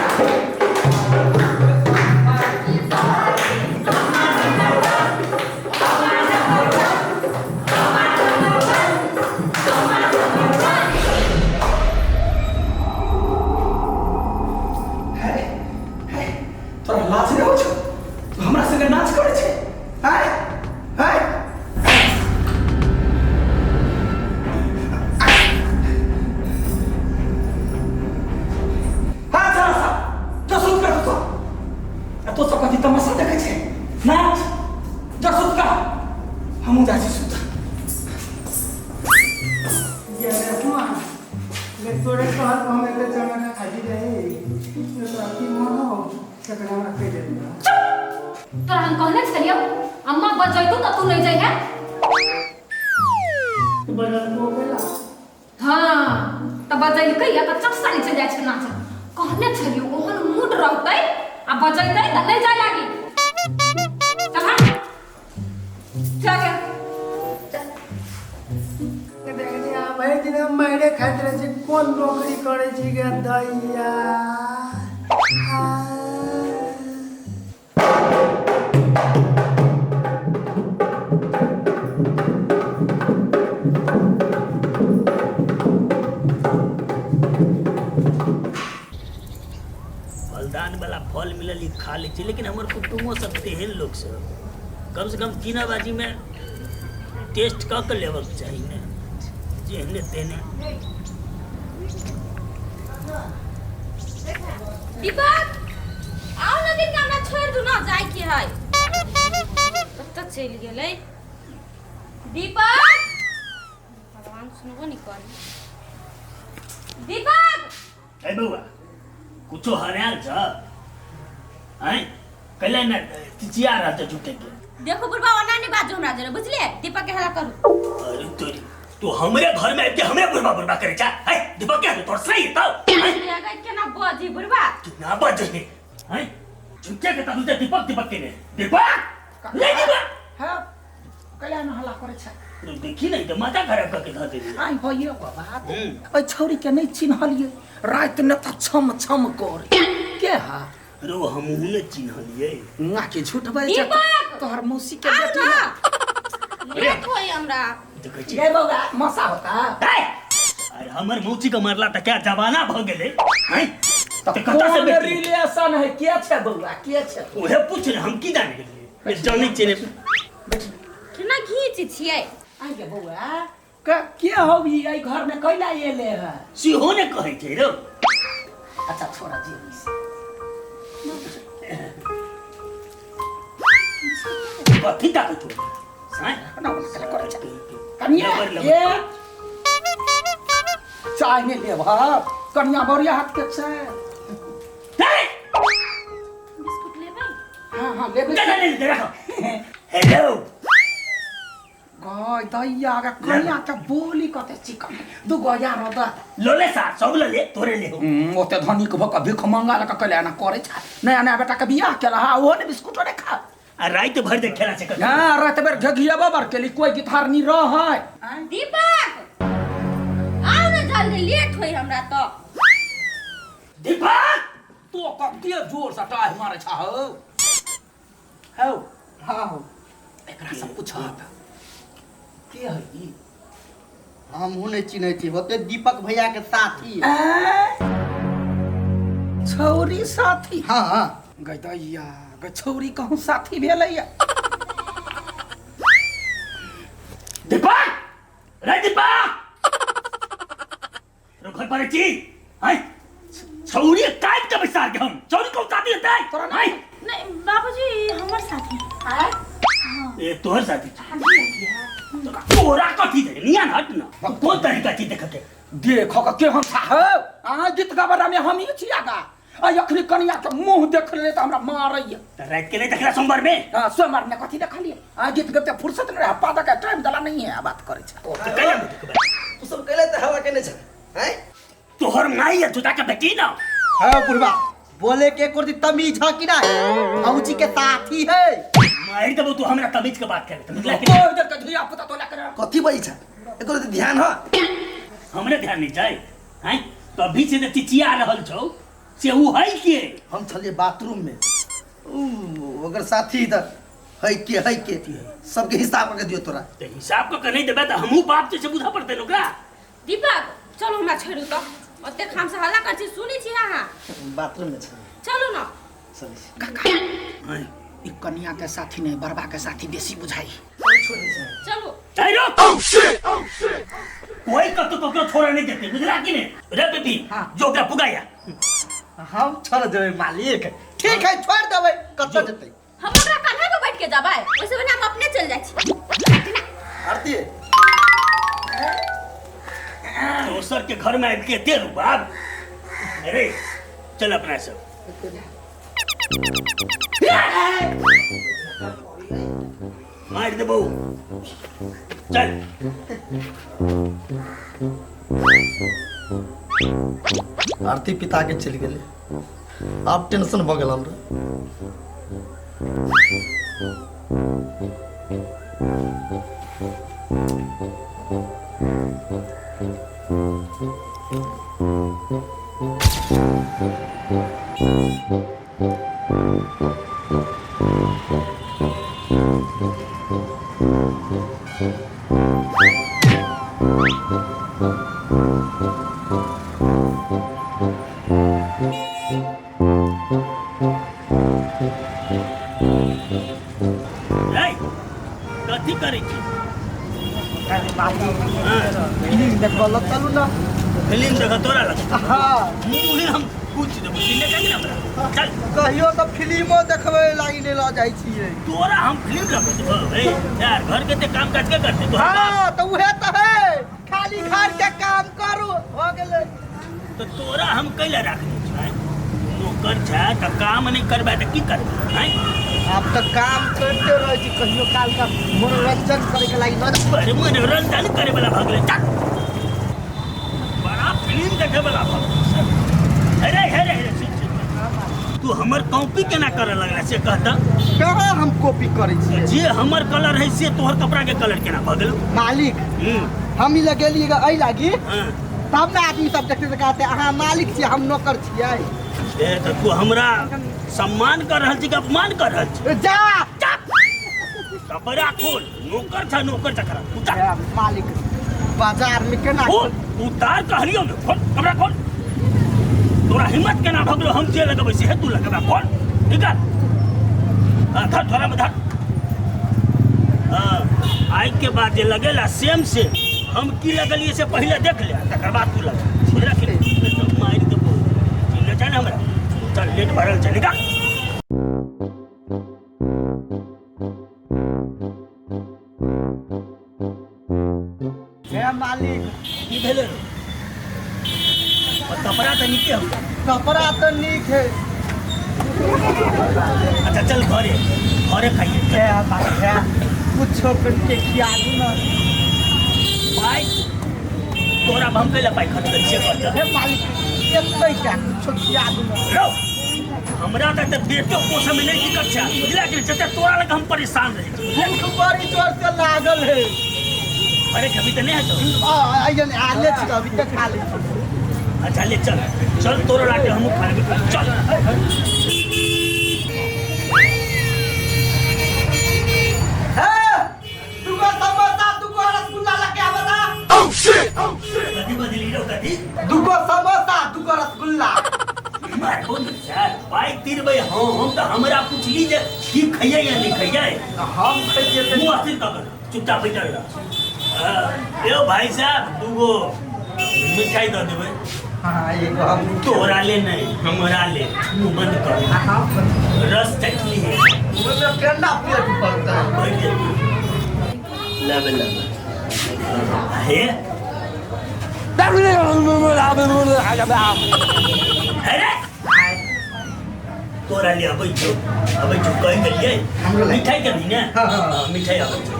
है है, तोरा लाज नहि होइ छौ? तू हमरा संगे नाच करै छै? आय आय, हाँ चल सा जो सुत कर तू सब, आ तो सब कथी तमाशा देखै छै? नाच जो सुत कर, हमहूँ जाइ छी सुत। ये रेशमा ले, तोरे कहल पर हम एते चमेटा खाली रही, तो तोरा की मन हो तकरा हमरा कहि देबे। तोरा हम कहने छलियौ अम्मा बजैतौ तऽ तू नहि जइहे। तू बजल को गेला। हाँ तऽ बजैलकै या तऽ चट साली चलि जाइ छै नाचऽ। कहने छलियौ ओहन मूड रहतै आ बजैतै तऽ नहि जाय लागी। चल हट, चल। देखनी दिन हम मारे खाइत रहै छी, कोन नौकरी करै छी गे दैया। फलदान वाला फल मिलल ई खा लै छी, लेकिन हमर कुटुम्बो सब तेहन लोक सब, कम से कम कीनाबाजी में टेस्ट कऽ के लेबक चाही ने, जेहने तेहने। दीपक आओ ना, दिन हमरा छोड़ दू ना, जाय के है। कतऽ चलि गेलै दीपक? भगवान सुनबो नहीं कर। दीपक ए बउआ, कुछो हरायल छ हैं कैले ने चिचिया रहल छ झूठे के। देखो बुढ़बा, ओना नहीं बाजू हमरा जरे, बुझलिए? दीपक के हल्ला करू। अरे तोरी, तू हमरे घर में आबि के हमरे बुढ़बा बुढ़बा करे छ हैं? दीपक के तोर सही तो हैं? केना बाजी बुढ़बा? तू ना बाजे हैं झूठे के तू दीपक दीपक के ने दीपक ले दीपक। हां कैला न हल्ला करे छ? तू देखी नहीं तो माथा खराब करके धर देली। आई भइयो को बात, ओइ छौरी के नहीं चिन्हलिए, रात ने त छम छम कर के हा रो, हमहू ने चिन्हलिए। ना के झूठ बाजै छ? दीपक! तोहर मौसी के आओ बेटी ना, लेट होई हमरा। देखै छी गे बौआ, मौसा होता। अरे हमर मौसी के मारला त क्या जमाना भ गेलै हैं? त त कतऽ से कोन बेटी? रिलेशन है? के छै बौआ, के छै? उहे पूछ ने, हम की जाने गेलिए, जानै छियै ने। केना घीच छियै? आई गे बौआ, के हौ ई? एहि घर में कैला एले है? सेहो ने कहै छै रौ। अच्छा छोड़ा जी। कथी ताकै छौ हैं? ना ना करे छै कनिया। लबर, लबर। ये चाय नहीं लेब? कनिया बढ़िया हाथ के छै। हे! बिस्कुट लेबै? हाँ हाँ लेबै। दे दे दे रखो। हेलो। गय दैया गे, कनिया के बोली कते चिकन, दू गो यार द। लोले सा सब लले तोरे ले हो। ओते धनिक भऽ कऽ भीख मंगा लऽ कऽ कैला एना करै छै? नया नया बेटा के बियाह केला हा, ओहो ने बिस्कुटो ने खा। आ राति भरि देख खेला छै कथी। हाँ, रात भरि घेघियेबो बर केली, कोई गिटार नहीं रहै। दीपक आओ ना जल्दी, लेट होई हमरा तो। दीपक तो कते जोर से टाह मारै छा हौ। हौ हाँ हो। एकरा से पूछब के है ई? हमहूँ नहीं चिन्है छी, होते दीपक भैया के साथी। छौरी साथी? हाँ हाँ। गै दैया गै, छौरी कहूँ साथी भेलैया? दीपक रे दीपक, रो घर पर छी हैं? छौरी काट के बैसार के हम छौरी को साथी हेतै? तोरा हैं? नहीं बाबूजी, हमर साथी। ए तोहर साथी छी? तोरा कथी दे निया हट ना, कोन तरीका छी देख के? देख के केहन छा हौ? आ गीत गाबरा में हम ही छिया गा, आ अखनी कनिया के मुंह देख ले त हमरा मारैया। त रात के नहीं देखला सोमवार में? हाँ, सोमवार में कथी देखलिए? आ गीत गबते फुर्सत नहीं रहा, पादा के टाइम दला नहीं है, बात करे छा। त कैला में देखबै? तू सब कैला त हवा केने छ हैं? तोहर माई या जुता के बेटी ना। हाँ बुढ़वा, बोले के कुर्ती तमीज है कि नहीं? भौजी के साथी है। मार देबो तू हमरा तमीज के बात करे त बुझला कि तो नहीं? इधर के धिया पुता तो ला कर। कथी बजै छ? एकर त ध्यान ह। हमरे ध्यान नहीं जाए हैं? तभी से त चिचिया रहल छौ से ऊ है के? हम छलिए बाथरूम में, ऊ ओकर साथी त है के, है के सबके हिसाब करके दियो तोरा। त हिसाब क के नहीं देबे त हमहू बाप जैसे बुझा पड़तै ओकरा। दीपक चलो हमरा छोड़ू तो, ओते खाम से हल्ला कर छी, सुनी छी अहाँ? बाथरूम में छलिए। चलू ना। चलै छी। काका, ई कनिया के साथी नहीं, बरबा के साथी बेसी बुझाई। चलू। ए रोक, कोई कतौ ककरो छोड़े नहीं देते, बुझला कि नहीं रे बेबी? हाँ। जो ओकरा पुगाया। हम छोड़ देबै मालिक। ठीक है छोड़ देबै, कतऽ जेतै? हम ओकरा कान्हा पर बैठ के जाबै, ओइसे बिना हम अपने चल जाइ छी। आरती दोसर के घर में आबि के दे बाप। अरे चल अपना सब। मार देबो, चल। आरती पिता के चलि गेलै, आब टेंशन भऽ गेल हमरा। रे कथी करै छी? फिल्म देखबऽ लग चलू ना। फिल्म देख तोरा लग? हाँ। मुँह हम पूछ देबो, चिन्हने छै ने हमरा? चल। कहियो तऽ फिल्मो देखबै लागी नहि लऽ जाइ छियै। तोरा हम फिल्म लगै देबो? ए यार, घर के ते काम काज के करते तोहर बाप? हाँ, तऽ उहे तऽ है, खाली घर के काम करू, भऽ गेलै। तो तोरा हम कैला राखने छियै? नौकर छै तऽ काम नहि करबै तऽ की करबै, आँय? आब तऽ काम करिते रहै छी, कहियो काल का मनोरंजन करे के लागी लऽ जा। अरे, मनोरंजन करे वाला भऽ गेलै। चल, बड़ा फिल्म देखे वाला भऽ गेलै। अरे अरे अरे, सुन सुन, तू हमर कॉपी केना करऽ लगला से कहता। कहाँ हम कॉपी करै छियै? जे हमर कलर है से तोहर कपड़ा के कलर केना भऽ गेलौ? मालिक, हम ई लगेलियै ग एहि लागी तब ने आदमी सब देखते तऽ कहते अहाँ मालिक छियै, हम नौकर छियै। ए, तऽ तू हमरा सम्मान कर रहल छी कि अपमान कर रहल छी? जा। कपड़ा खोल। नौकर छ, नौकर छ करा उतार। ए, मालिक, बाजार में केना? खोल, उतार कहलियौ ने। खोल कपड़ा, खोल। तोरा हिम्मत केना भऽ गेलौ? हम जे लगबै से तू लगबा? खोल, निकाल। हाँ, धर, थोड़ा में धर। हाँ, आइ के बाद जे लगेला सेम से हम की लगलियै से पहिले देख ले, तकर बाद तू लगा, बुझला कि नहि? तो मारि देबो, चिन्हने छै ने हमरा? चल, लेट भरल छै, निकाल। हे मालिक। की भेलै रौ? और कपड़ा तऽ नीके हौ। कपड़ा तऽ नीक है। अच्छा, चल घरे, घरे खाइए। हे मालिक, हे, कुछो करके खिया दू ना। पाइ तोरा हम कैला पाइ खर्च करी से कहत? हे मालिक, एतै का कुछो खिया दू ना। रौ, हमरा तऽ बेटो पोसऽ में नहि दिक्कत छै, बुझला कि नहि? जते तोरा लग हम परेशान रही छी, बुझला? भूख बड़ी जोर से लागल है। अरे, कभी तऽ नहि हेतौ। आ आइए ने, आ ले छी, अभी तक खा ले छी। अच्छा, ले चल, चल, तोरो लाटे हमहूँ खा लेबै, चल। हे, दुगो समोसा, दुगो रसगुल्ला लेके आबा ता। कथी बदली रौ, कथी? दुगो समोसा, दुगो रसगुल्ला। मारबो ने सर, पाइ तिरबै। हाँ, हम तऽ हमरा पुछली जे की खैयै या नहि खैयै। हम खैयै तऽ मुँह अस्थिर कऽ के चुपचाप बैठल रह। हाँ, यौ भाई साहब, दूगो मिठाई दऽ देबै। हाँ, एगो हम। तोरा ले नहीं, हमरा ले। मुँह बंद कर। रस चटनी है। ओहिमे केना पेट भरतै? भरि जेतै। लेबै, लेबै। हे अरे, तोरा ले अबै छौ, अबै छौ, कहि देलियै। हमरो ले। मिठाई के भी ने? हाँ, हाँ। मिठाई अबै छौ।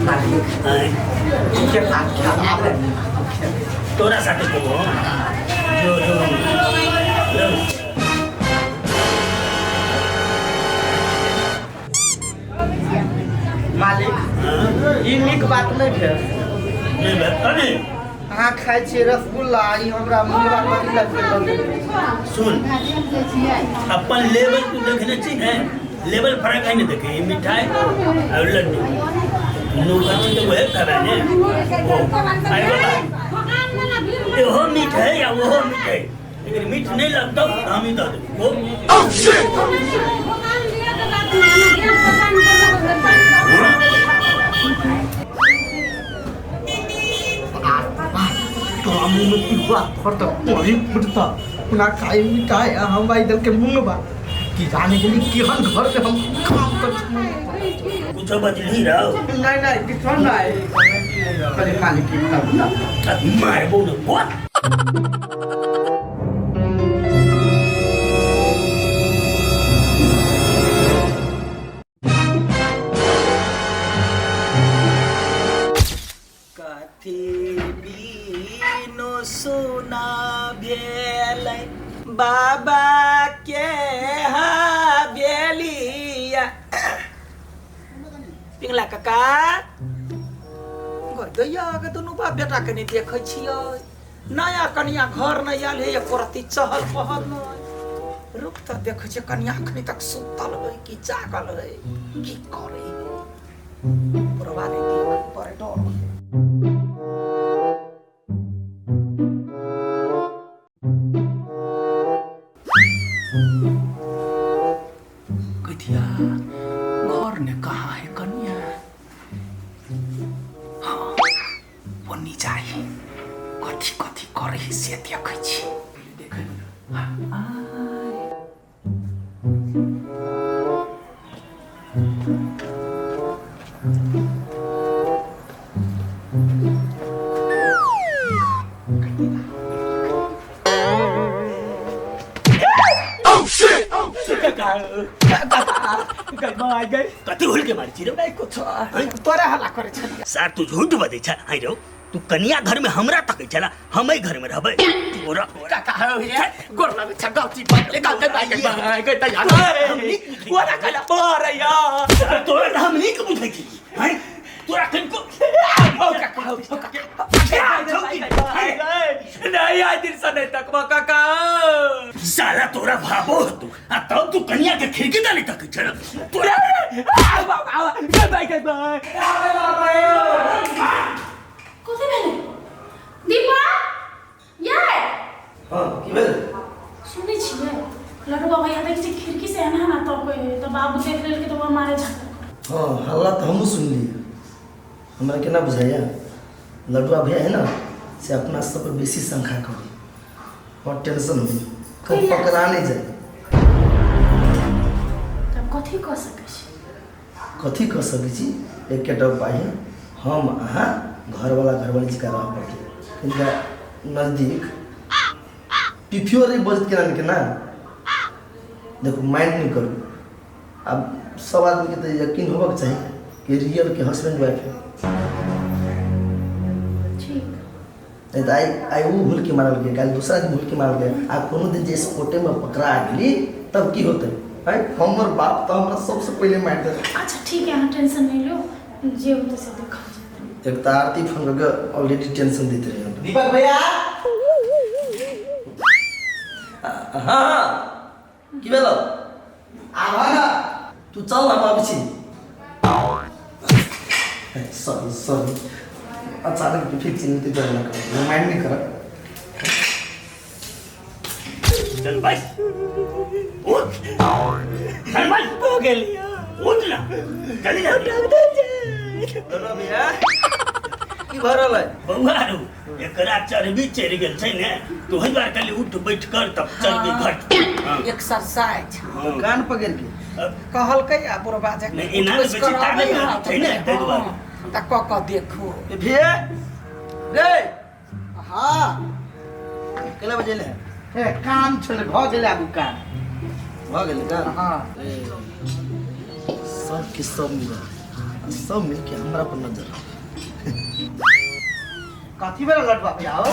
मालिक। आँय? केना खाबे? तोरा साथे खेबो। जो जो जो। मालिक, ई नीक बात नहि भेल। नहि भेल कथी? अहाँ खाइ छियै रसगुल्ला, ई हमरा मुंगरा कथी लग गेल? सुन, अपन लेवल तू देखने छी ने? लेवल फर्क है ने? देखे, ई मिठाई और लड्डू, नौकर छी तऽ वहे खेबै ने। अरे बाबा, इहो मीठ है या ओहो मीठ है, लेकिन मीठ नहीं लगतौ तऽ हम ही दऽ देबो। तोरा मुँह में पिलुआ फटत, वही फुटता पुनः खाई मिठाई आ हमरा इधर के मुंगबा की जाने के लिए केहन घर में हम काम कर। कुछो बजली रहो? नहीं नहीं, किछो नहीं। अरे मालिक, की बताबू ना। मारबो ने, बोल। कथी बिनु सुना भेलै बाबा के हवेलिया? पिंगला काका दैया के दुनू बाप बेटा के नहि देखै छियै। नया कनिया घर नहि आयल है, एको रत्ती चहल पहल नहि। रुक तऽ, देखै छियै कनिया अखनी तक सुतल है कि जागल है, की करै? बुढ़वा नहि देख, बड़ जाइ कथी कथी करै है से देखै छी देखै कथी हुल के मारै छी रे? नहीं कुछ तोरा हल्ला करे छलियै। सार तू झूठ बजै छ। हाय रौ, तू कनिया घर में हमरा तकै छला, हम एहि घर में रहबै। तोरा काका हो ये गोर लगै छ गलती पर गलती भाई गई गई तैयार ओरा कला मारैया। सार तोरा तऽ हम नीक बुझै छी। हैं तोरा कनिको ओ काका हो काका नहीं आई दिन से नहीं तकबा काका। साला तोरा भाबो तू आ तब तू कनिया के खिड़की दा नहीं तकै छला तोरा। कथी भेलै दीपा? ये हाँ की भेल? सुनै छियै लडुआ भैया देखै छी खिड़की से एना एना तकै है तऽ बाबू देख लेलकै तऽ ओ मारे झगड़ा। हाँ हल्ला तऽ हमहूँ सुनलियै। हमरा केना बुझाइया लडुआ भैया है ना से अपना सब पर बेसी शंका करी और टेंशन हुई कहीं पकड़ा नहीं जाए। तब कथी कऽ सकै छी? कथी कऽ सकै छी? एकेटा उपाय है, हम अहाँ घरवाला घरवाली जकाँ रहऽ पड़तै। हिनका नजदीक पिफियो रही बजत केना ने केना। देखू माइंड नहीं करू, अब सब आदमीके तऽ यकीन होबक चाही कि रियल के हस्बैंड वाइफ है। ठीक नहीं तो आई आई वो भूल के मारल गया, काल्हि दूसरा आदमी भूल के मारल गया, आ कोनो दिन जे स्पोटे में पकड़ा गेली तब की होतै? आँय हमर बाप तऽ हमरा सबसे पहिले मारि देतै। अच्छा ठीक है, अहाँ टेंशन नहीं लो, जे होतै से देखल जेतै। एक तऽ आरती फोन कऽ के ऑलरेडी टेंशन दैत रहै हमरा। दीपक भैया हाँ हाँ की भेलौ? आबह न। तू चल हम अबै छी। सॉरी सॉरी, अचानक फिर चिन्हित डर लगा, माइंड नहीं कर। चल बस उठ, चल बस हो गेलिया उठ ना चली जा। लडुआ भैया की भऽ रहल है? बौआ रौ, एकरा चर्बी चढ़ि गेल छै ने तो ओहि दुआरे कहली उठ बैठ कर तब चर्बी घट। हाँ। एक्सरसाइज हाँ। कान पकड़ के कहलकै आ बुढ़बा जे नहीं, एना उठ बैस बेसी कर ताकत अबै नहि हँ, छै ने, ताहि दुआरे। तऽ कऽ कऽ देखू। ए भैया रे हाँ केना बजेले है? ए काम छल भऽ गेलै आबू काम भऽ गेलै काम? हाँ। सब के सब मिलल, सब मिलके हमरा पर नजर रख। कथी भेल लडुआ भैया हो?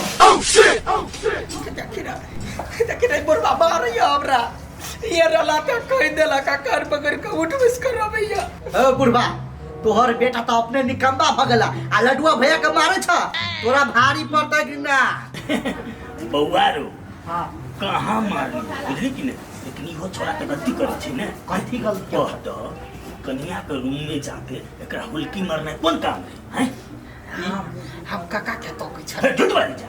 देखी ना देखी ना बुढ़बा मारैया हमरा। ये रला तऽ कहि देलक आ कान पकड़ि कऽ उठ बैस कर अबैया। ओ बुढ़बा तोहर बेटा तऽ अपने निकम्बा भऽ गेला आ लडुआ भैया के मारै छ, तोरा भारी पड़तै कि ना? बौआ रौ हाँ कहाँ मारली बुझली कि नहीं? लेकिन इहो छोरा तऽ गलती करै छै ने। कथी गलती? कह तऽ कनिया के रूम में जाके एकरा हुलकी मारनाइ कोन काम है? हैं हम काका के तकै छलियै। झूठ बाजै छै।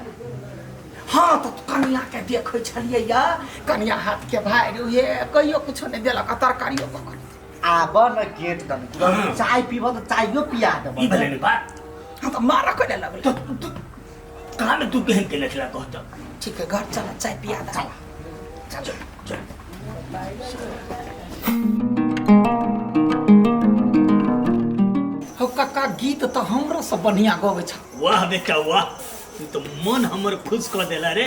हाँ तो कनिया के देखै छलियै या कनिया हाथ के भाई ये कहियो कुछो नहीं देलक तरकारियो पकड़। आब न गेट दन चाय पीब तऽ चाइयो पिया देब। ई भेलै ने बात। हाँ तो मारा कोने लगलै। तो कहाँ में तू केहन केने छला कह तऽ? ठीक है घर चल चाय पिया दे। चल चल। हो काका गीत तऽ हमरो से बढ़िया गबै छ। वाह बेटा वाह, तू तो मन हमर खुश कऽ देला रे।